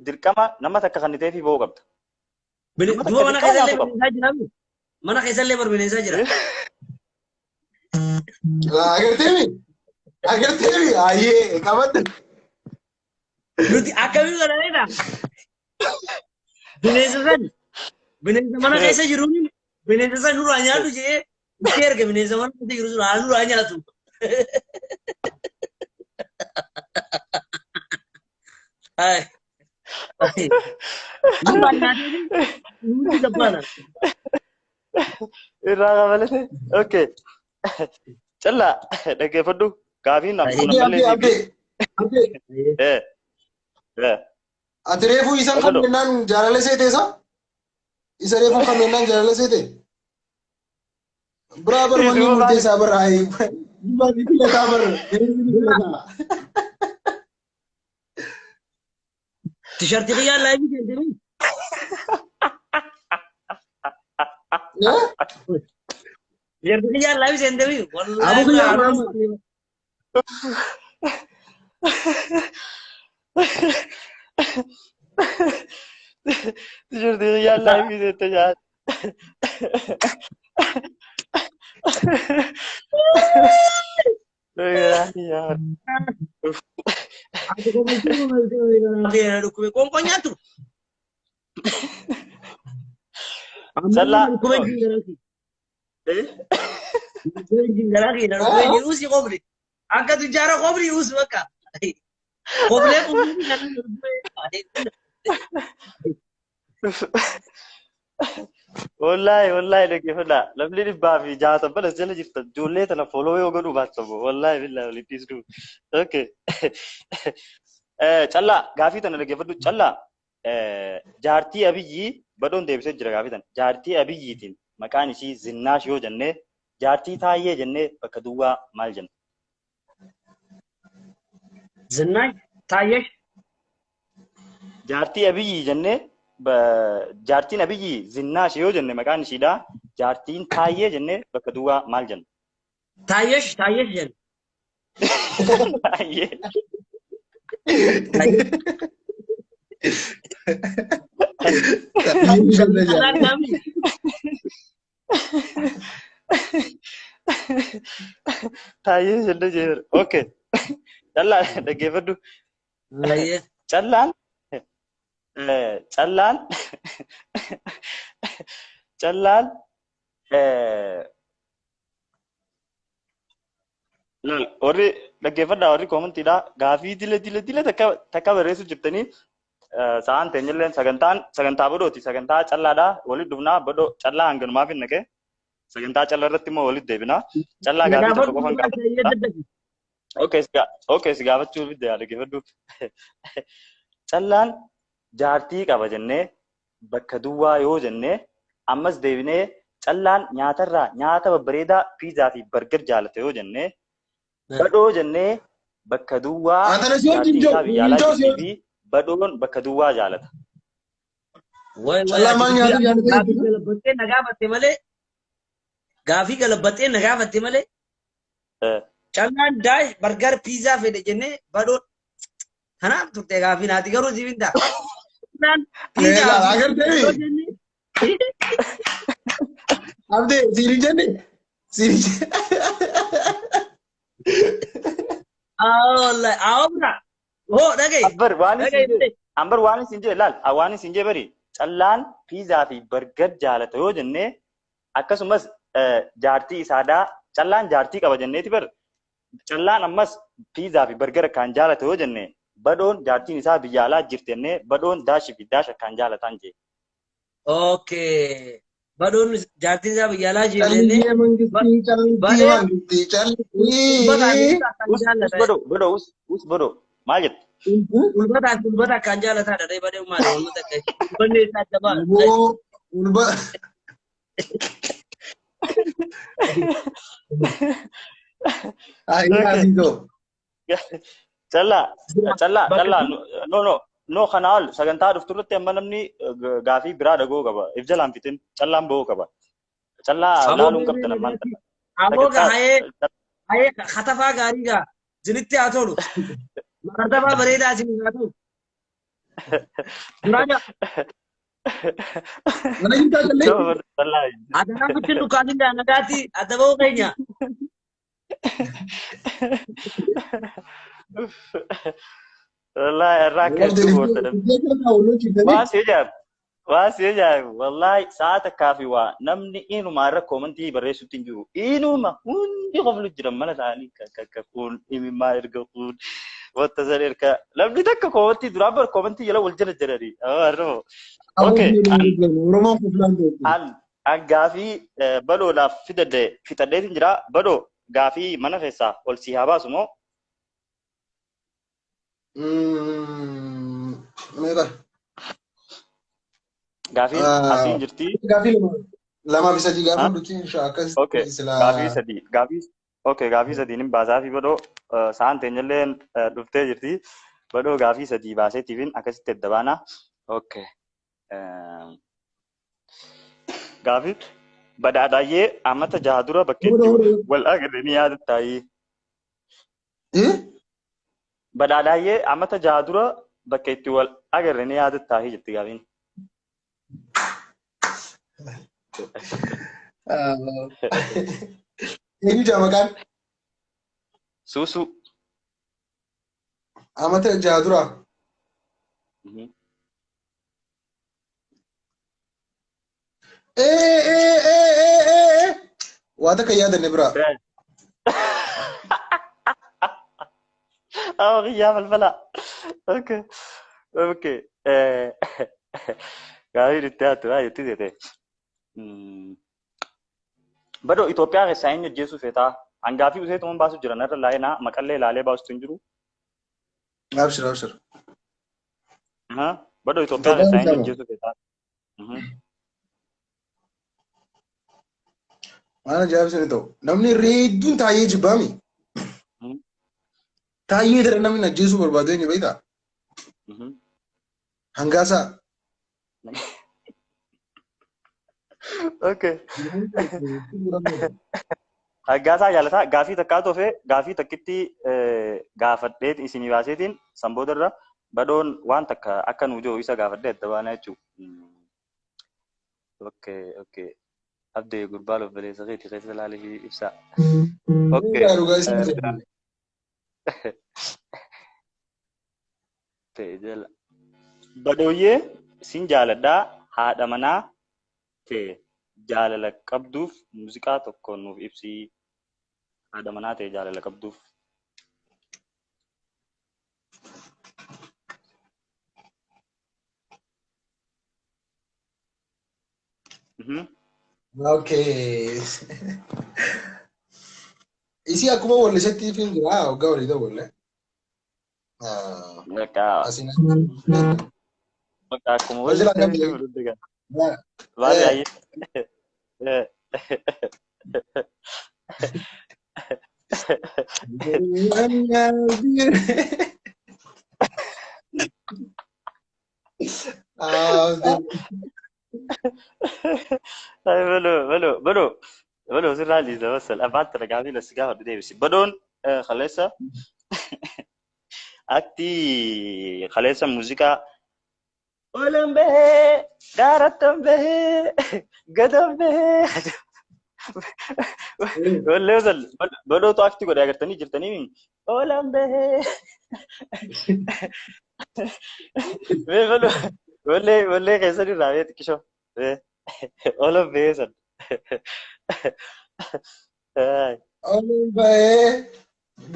dirqama nama takka kan teetii ba'uu qabda. Duuba mana keessa illee bineensaa jira. Mana keessa illee bar bineensaa jira. Agarteemi? Agarteemi? Ayyee qabadde. Nuti akkamii godhaneedha? Bineensa san bineensa mana keessa jiruun bineensa san nurraa nyaatu jedhee itti erga bineensa mana keessa jiru sun haa nurraa nyaatu. Ay. Ay. Nurraa nyaatee nuti gabbaana. Irraa qabalate. Okay. Callaa dhaggeeffadhu. Gaafiin Abdee kun ammallee abdee abdee. Eh. Eh. Ati reefuu isan kan jennaan jaalala seete isa? Isa reefuu kan jennaan jaalala seete? Biraa bar wanni murteessaa bar ayi. Ni filataa bar. Ni filataa. Tishartii kiyyaan laayivii seentanii. Tishartii kiyyaan laayivii seentanii. Wallaahi. Abu kiyyaan Tishartii kiyyaan laayivii seente jaan. Ati komitii komitii dhukkube qoonqoo nyaattu. Callaa. Dhukkube garaa kee dhukkube jiruusi qobli. Akka tujjaara qobli uus bakka. Qoblee qobli Wallaahi wallaahi dhaggeeffadhaa. Namni 160 balas jala jirtan ijoollee tana foloo yoo godhuu baattan wallaahi billaahi walitti dhiisnu. Okay. Callaa gaafii tana dhaggeeffadhu. Callaa jaartii Abiyyii badhoon deebisee jira gaafii tana. Jaartii Abiyyiitiin maqaan isii Zinnaash yoo jennee jaartii Taayyee jennee bakka duwwaa maal jenna? Zinnaash Taayyesh. Jaartii Abiyyii jennee jaartiin Abiyyii Zinnaash yoo jenne maqaan ishiidha. Jaartiin Taayyee jennee bakka duwwaa maal jenna? Taayyesh Taayyesh jenna. Taayyee. Taayyee jennee jechuudha. Okay. Callaa dhaggeeffadhu. Taayyee. Callaan callaan callaan laal warri dhaggeeffadhaa warri koomentiidha gaafii dile dile dile takka takka barreessu jirtanii sa'aan teenyilleen sagantaan sagantaa badhooti sagantaa callaadha walitti dhufnaa badhoo callaa hanganumaaf hin naqe sagantaa callaa irratti immoo walitti deebinaa callaa gaafii tokko qofan gaafadha. Okay, okay, si gaafachuu fidde yaa dhaggeeffadhu. Callaan jaartii qaba jennee bakka duwwaa yoo jennee ammas deebinee callaan nyaatarraa nyaata babbareedaa piizaa fi bargar jaalata yoo jennee badhoo jennee bakka duwwaa Atana si wajjin jaartiin jiru, isaa biyya alaa hin jiru si jirtii fi badhoon bakka duwwaa jaalata. Wayi wayi Callaa maal nyaata jaalata gaafii jechuudha? galabattee na gaafatte malee gaafii galabattee na gaafatte malee callaan daash bargar piizaa fedhe jennee badhoo kanaaf turte gaafii naati garuu siif hin ta'a. Callaan piizaa Egaa agartee jennee Abdee siin hin jenne siin hin jenne. wallahi awra hoo dhaga'i Abbar waan isin dhaga'i jee ambar waan isin jee laal waan isin jee bari callaan piizaa fi bargar jaalata yoo jennee akkasumas jaartii isaadhaa callaan jaartii qaba jenneeti bar callaan ammas piizaa fi bargara kan jaalata yoo jenne badhoon jaartiin isaa biyya alaa jirti jennee badhoon daashii fi daasha kan jaalataan jee. Okay. Badhoon jaartiin isaa biyya alaa jirti jennee Callisii mangistii callisii Badhee mangistii ulfataa fi callisii. ulfata akkaan Us us jaallata. badhoo badhoo us us badhoo maal jettu? Ulfataa fi ulfata akkaan jaallataadha. Ree badhee maali wantoota akka ulfanni isaa adda ba'a. Ulboo ulba. Ayi Okay. asiisoo. Callaa callaa Bakka callaa no no no kanaa ol sagantaa dhuftu irratti amma namni gaafii biraa dhaga'uu qaba. If jalaan fitin callaan ba'uu qaba. Callaa Aboo laaluun qabdan ammaan tana. aboo Sagantaa hayee hayee katafaa gaarii gaa isinitti haa tolu. Katafaa bareedaa isin haa tolu. Duraaga Mana jirtaa callee? Callaa. adanaa fitti dhukaasin gaa nagaatti adda ba'uu keenya. Wallahi irraa akka hedduu boorta namni. Waan si ajaa'ibu. Waan si ajaa'ibu. Wallahi sa'a takkaa fi waa namni inuma irra koomantii barreessutti hin jiru. Inuma hundi qoflu jiran mana isaanii akka kun imimmaa erga kun wanta san erga namni takka koomantii duraan bar koomantii jala wal jala jirani. Okay. Oromoon kuflaan beeku. An an gaafii badhoodhaaf fidadhe fixadheetin jira. Badhoo gaafii mana keessaa ol si haa baasu moo? Meeqa? Gaafiin asiin jirti. Gaafii lama lamaa fi sadii gaafa nuti insha akkas Okay. silaa. Gaafii sadii. Gaafii okay gaafii sadiin hin baasaa fi badhoo sa'aan teenyallee dhuftee jirti. Badhoo gaafii sadii baaseetiifin akkasitti adda baana. Okay. Gaafii badhaadhaayyee amata jaha dura bakka itti wal agarre ni yaadattaayii. Badhaadhaayyee amata jaha dura bakka itti wal agarre ni yaadattaayii jetti gaafiin. Eenyu jaa maqaan? Suusuu. Amata jaha dura. Ee ee ee ee ee ee. Waa takka yaadanne biraa. Oh, kiyyaa falfala. Okay. Okay. Gaafii itti haatu baay'ee itti seete. Badoo Itoophiyaa keessaa eenyu ajjeesuu feetaa? Hangaafii useetuman baasu jira narra laayinaa maqallee ilaalee baastu hin jiru. Abshir abshir. Badoo Itoophiyaa keessaa eenyu ajjeesuu feetaa? Waan ajaa'ibsiin ta'u. Namni hedduun taa'ee jibbaami. Taa'ee dara namni ajjeesuu barbaadu eenyu beektaa? Hangaasaa. Okay. Hangaasaa jaalataa gaafii takkaa tofee gaafii takkitti gaafadhee isinii baaseetiin sanboota irra badoon waan takka akka nuu jiru isa gaafadhee adda baana jechuudha. Okay, okay. Abdee gurbaa lobboleessa keetii keessa ilaalee fi ibsaa. Okay. Badooyyee sin jaaladhaa haadha manaa ta'e jaalala qabduuf muuziqaa tokko nuuf ibsii. Haadha manaa ta'e jaalala qabduuf. Okay. Isii akkuma wallisetti hin jira waggaa walii ta'u. Asiin. Bakka akkuma wallisetti hin. Baay'ee. Balo, balo, balo, balo, sirraa liisa basal. Afaan tana gaafii las gaafa deebisi. Badoon kaleessa akti kaleessa muuziqaa olan bahee daarattan bahee gadan bahee wallee sal badootu akti godhe agartanii jirtanii olan bahee mee baloo wallee wallee keessan irraa mee xiqqishoo olan bahee san. Olan bahee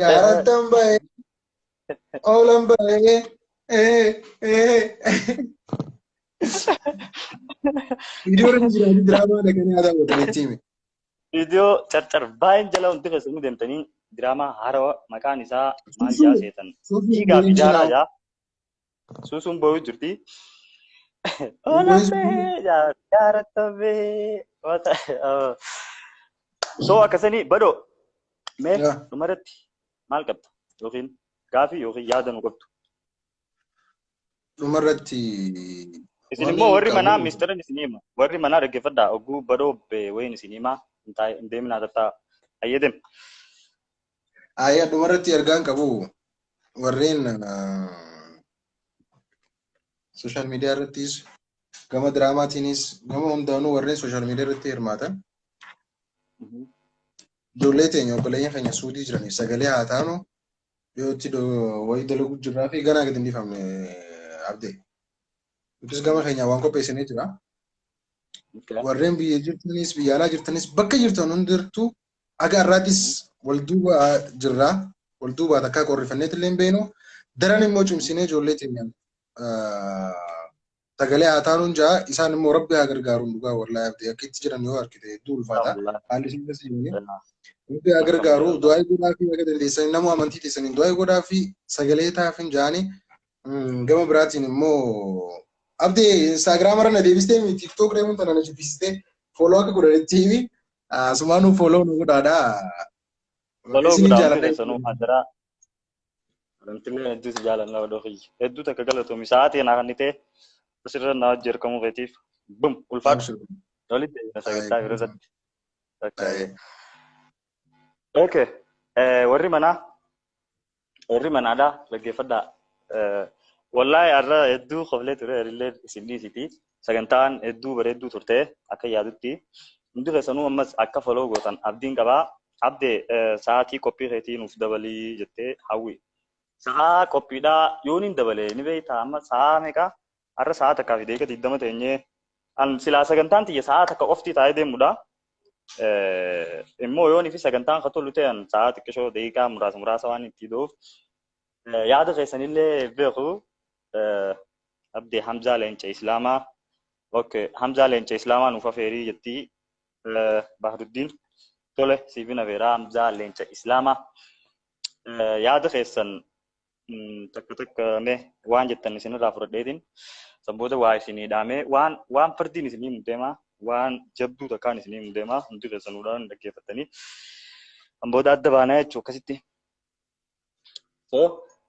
gaarattan bahee olan bahee Viidiyoo irra jira diraamaa dhaqanii aadaa godhanitti hime. Viidiyoo carcar baay'een jala hundi keessanii deemtanii diraamaa haarawaa maqaan isaa maal jaa seetan. Dhiigaa fi jaalaa jaa. Suusuun boo'uu jirti. Olan bahee gaarattan bahee. So akkasanii badoo mee dhumarratti maal qabda yookiin gaafii yookiin yaada nu qabdu. Dhumarratti. Isin immoo warri manaa misteran isin hima. Warri manaa dhaggeeffadhaa oguu badoo wayin isin hima. Hin deeminaa tattaa ayyeedem. Ayyaa dhumarratti ergaan qabu warreen sooshaal miidiyaa irrattis gama diraamaatiinis gama hundaanuu warreen sooshaal miidiyaa irratti hirmaatan. Ijoollee teenya obboleeyyan keenya suudii jiraniif sagalee haa taanu dhiyootti wayii dalaguu jirraa fi ganaa gadi hin dhiifamne abdee. Nutis gama keenya waan qopheessinee jira. Warreen biyya jirtanis biyya alaa jirtanis bakka jirtan hundirtuu aga har'aattis wal duuba jirra. Wal duuba takkaa qorrifanneet illee hin beeknu. Daran immoo cimsinee ijoollee teenya sagalee haa taanuun jaa isaan immoo rabbi haa gargaaruun dhugaa wallaahi abdee akka itti jiran yoo argite hedduu ulfaata. Haalli isin keessa jiranii. Rabbi haa gargaaru du'aa godhaa fi akka dandeessanii nama amantii teessaniin du'aa godhaa fi sagalee taafin jaanii gama biraatiin immoo abdee Instagram irra na deebistee mi TikTok reemuun tana na jibbisiistee follow akka godhanitti himi asumaanuu follow nu godhaadha. Follow godhaa hundi keessanuu hadaraa. Wantillee hedduu si jaalanna badoo kiyya. Hedduu takka galatoomi sa'aatii naa kan ta'e asirra naa hojii argamuu keetiif bum ulfaadhu. Walitti deebina sagantaa yeroo isatti. Okay. Warri manaa warri manaadhaa dhaggeeffadhaa. Wallaahi har'a hedduu qoflee ture illee isin dhiisiti. Sagantaan hedduu bareedduu turte akka yaadutti. Hundi keessanuu ammas akka follow gootan abdiin qabaa. Abdee sa'aatii qophii keetii nuuf dabalii jettee hawwi. Sa'aa qophiidhaa yoon hin dabalee ni beektaa amma sa'aa meeqa? Har'a sa'a 1:20 teenyee an silaa sagantaan tiyya sa'a 1 qofti taa'ee deemudha. Immoo yoon fi sagantaan ka tolu ta'an sa'a xiqqishoo daqiiqaa muraasa muraasa waan itti doof yaada keessanillee beeku. Abdee Hamzaa Leenca Islaamaa. Okay, Hamzaa Leenca Islaamaa nuuf afeerii jettii Bahruddiin. Tole siifin afeeraa Hamzaa Leenca Islaamaa. Yaada keessan takka takka mee waan jettan isinirraa fudhadheetiin sanboota waa isinii dhaamee waan fardiin isinii mudeemaa waan jabduu takkaan isinii mudeemaa hundi keessanuudhaan dhaggeeffattanii sanboota adda baanaa jechuu akkasitti. So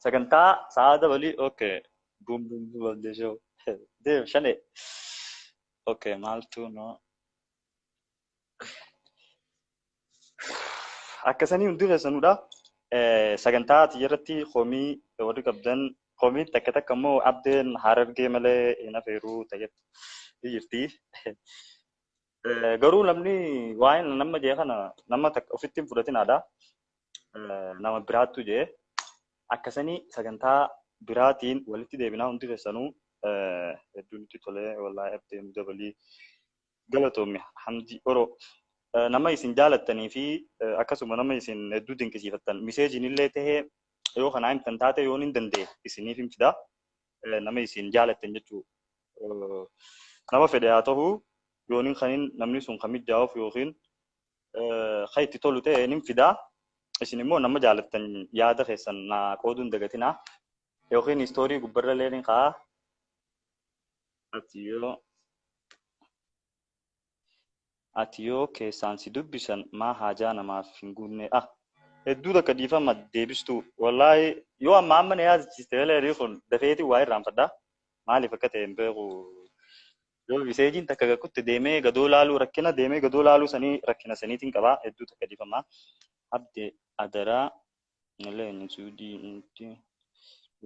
sagantaa sa'a dabalii okay boom boom boom abdee show deem shane okay maaltu no akkasanii hundi keessanuudha. Sagantaa irratti komii warri qabdan komii takka takka immoo abdeen harargee malee hin afeeruu ta'etti jirti. Garuu namni waa'ee nama jee kana nama takka ofitti hin fudhatinaadha. Nama biraattu jee akkasanii sagantaa biraatiin walitti deebinaa hundi keessanuu hedduu nutti tolee wallaahi abdeen dabalii galatoomi Hamdi Oro. Nama isin jaalattanii fi akkasuma nama isin hedduu dinqisiifattan miseejiin illee tahee yoo kanaa himtan taate yoon hin danda'e isiniif hin fida. Nama isin jaalattan jechuu nama fedhe haa ta'u yoon kanin namni sun kan mijaa'uuf yookiin kan itti tolu ta'e hin fida. Isin immoo nama jaalattan yaada keessan naa qooduu hin dagatinaa yookiin istoorii gubbarra illee ni kaa'a. Ati yoo keessaan si dubbisan maa haajaa namaaf hin guunne ah hedduu takka dhiifama deebistu wallaahi yoo amma amma na yaadachiiste malee kun dafeetii waa irraanfadha maaliif akka ta'e hin beeku yoo miseejiin takka gakkutti deemee gadoo laaluu rakkina deemee gadoo laaluu sanii rakkina saniitiin qabaa hedduu takka dhiifama abde adaraa malee inni suudii nuti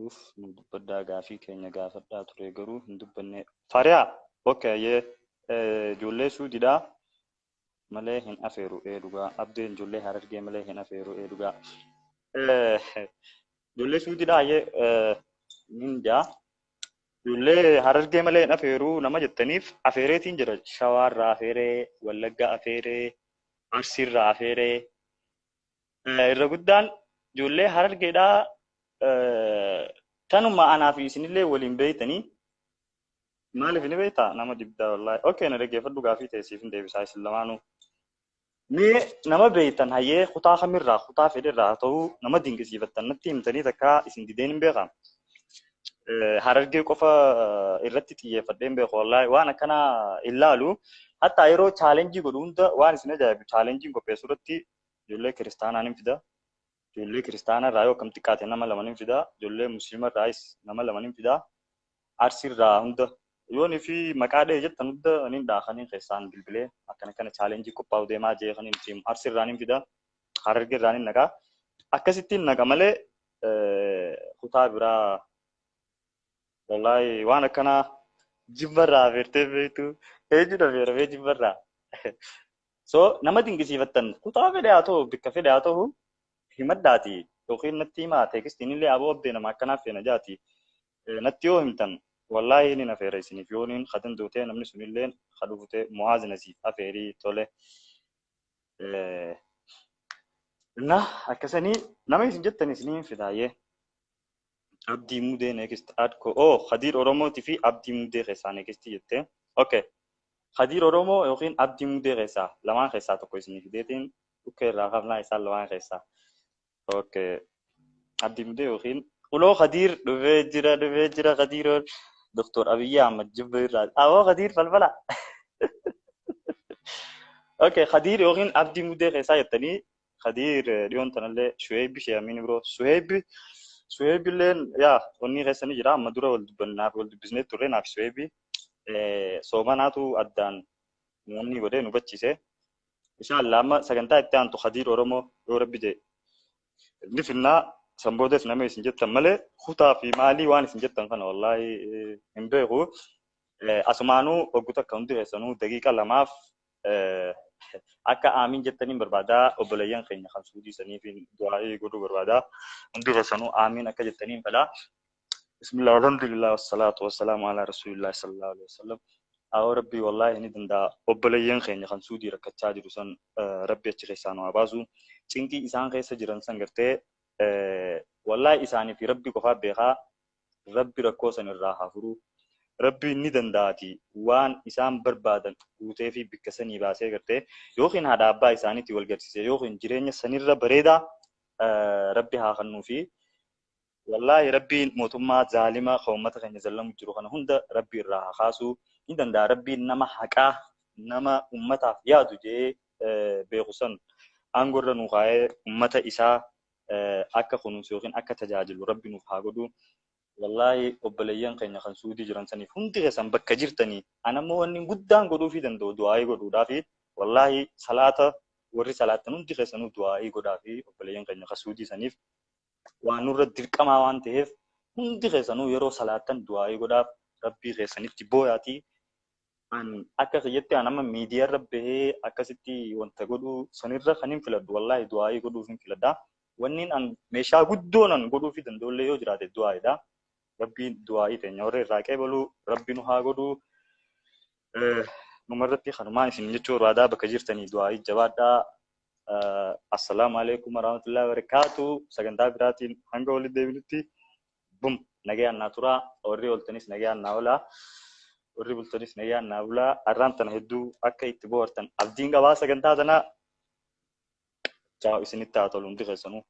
uff nu dubbaddaa gaafii keenya gaafadhaa ture garuu hin dubbanne fariyaa okay yee ijoollee suudiidhaa malee hin afeeru dhugaa abdeen ijoollee harargee malee hin afeeru dhugaa ijoollee suudiidhaa yee ninjaa ijoollee harargee malee hin afeeru nama jettaniif afeereetiin jira shawaarraa afeeree wallaggaa afeeree arsiirraa afeeree irra guddaan ijoollee harargeedhaa tanuma anaa fi isinillee waliin beeytanii maaliif ni beektaa nama dibdaa wallaahi okay na dhaggeeffadhu gaafii ta'e siif hin deebisaa isin lamaanuu. Mee nama beektan hayyee kutaa kamirraa kutaa fedherraa haa ta'u nama dinqisiifattan natti himtanii takka isin dideen hin beekaa. Harargee qofa irratti xiyyeeffadhee hin beeku wallaahi waan akkanaa ilaalu hatta yeroo chaalenjii godhu hunda waan isin ajaa'ibu chaalenjiin qopheessu irratti ijoollee kiristaanaa ni fida. Ijoollee kiristaanaa irraa yoo akkam xiqqaate nama lama ni fida. Ijoollee musliima irraayis nama lama ni fida. Arsii irraa hunda yoon fi maqaa dhee jettan hunda ni dhaakanii keessaan bilbilee akkana kana chaalenjii qophaa'u deemaa jee kan hin arsii irraa ni fida. Harargee irraa ni naqa. Akkasittiin naqa malee kutaa biraa wallaahi waan akkanaa jibbarraa afeertee beektu eenyudha afeeramee jibbarraa. So nama dinqisiifattan kutaa fedhe haa ta'u bikka fedhe haa ta'u himadhaati yookiin natti himaa teekstiin illee aboo abdee nama akkanaaf feena jaati natti yoo himtan wallaahi ni afeera isiniif yooniin kadan duutee namni sunillee kadhufutee mu'aaz nasiif afeerii tole. Na akkasanii nama isin jettan isinii hin fidaayyee. Abdii Mudee next adko oh Khadiir Oromootii fi Abdii Mudee keessaa next jettee okay Khadiir Oromoo yookiin Abdii Mudee keessaa lamaan keessaa tokko isinii fideetiin dhukkee irraa kafnaa isaan lamaan keessaa okay Abdii Mudee yookiin uloo Khadiir dhufee jira Khadiiroon Doktor Abiyyi Ahmad jibba irraa awoo Khadiir falfala okay Khadiir yookiin Abdii Mudee keessaa jettanii Khadiir dhiyoon tanallee Shu'eebbi Sheeyamiin biroo Suheeb illeen yaa onni keessa ni jira amma dura wal dubbannaaf wal dubbisnee turre naaf Suheebi soomanaatu addaan namni godhee nu bachiise. Inshallah amma sagantaa itti aantu Khadiir Oromoo yoo rabbi jedhe ni finnaa sanboodas nama isin jettan malee kutaa fi maalii waan isin jettan kana wallaahi hin beeku. Asumaanuu waggoota akka hundi keessanuu daqiiqa 2 Akka aamiin jettaniin barbaadaa, obboleeyyan keenya kan Suudii saniif du'aa'ii godhuu barbaadaa. Hundi keessanuu aamiin akka jettaniin fedha. Bismillah, alhamdulillah, wassalaatu wassalaamu ala rasuulillah sallallahu alaihi wasallam. Awoo Rabbii, wallaahi ni danda'a. Obboleeyyan keenya kan Suudii rakkachaa jiru san Rabbi achi keessaa nu haa baasu. Cinqii isaan keessa jiran san gartee wallaahi isaanii fi Rabbi qofaa beekaa. Rabbi rakkoo san irraa haa furu. Rabbi ni danda'ati, waan isaan barbaadan guutee fi bikka sanii baasee gartee yookiin haadha abbaa isaaniitti wal garsiise yookiin jireenya sanirra bareedaa Rabbi haa kennuu fi wallaahi Rabbiin mootummaa zaalima kan uummata keenya zallamu jiru kana hunda Rabbi irraa haa kaasu. Ni danda'a Rabbiin. Nama haqaa, nama uummataaf yaadu jee beeku san aangoo irra nuu kaa'ee uummata isaa akka kunuunsu yookiin akka tajaajilu Rabbi nuuf haa godhu. Wallaahi obboleeyyan keenya kan Suudii jiran saniif hundi keessan bakka jirtanii anammoo wanni guddaan godhuufii danda'u du'aa'ii godhuudhaafi. Wallaahi salaata warri salaattan hundi keessanuu du'aa'ii godhaafi obboleeyyan keenya kan Suudii saniif. Waan nurra dirqamaa waan ta'eef hundi keessanuu yeroo salaattan du'aa'ii godhaaf, Rabbii keessanitti booyaatii. An akka kiyyatti an amma miidiyaa irra bahee akkasitti wanta godhuu sanirra kan hin filadhu, wallaahi du'aa'ii godhuuf hin filadha. Wanniin an meeshaa guddoon an godhuufii danda'ullee yoo jiraate du'aa'iidha. Rabbiin du'aa'ii teenya warra irraa qeebalu Rabbi nu haa godhu. Dhumarratti kanumaan isin jechuu barbaadaa, bakka jirtanii du'aa'ii jabaadhaa. Assalaamu alaikum warahmatullahi wabarakatuh. Sagantaa biraatiin hanga walitti deebinutti bum nagayaan naa turaa. Warri ooltanis nagayaan naa oolaa. Warri bultanis nagayaan naa bulaa. Arraan tana hedduu akka itti bohaartan abdiin qabaa sagantaa tana. Ciao, isinitti haa tolu hundi keessanuu.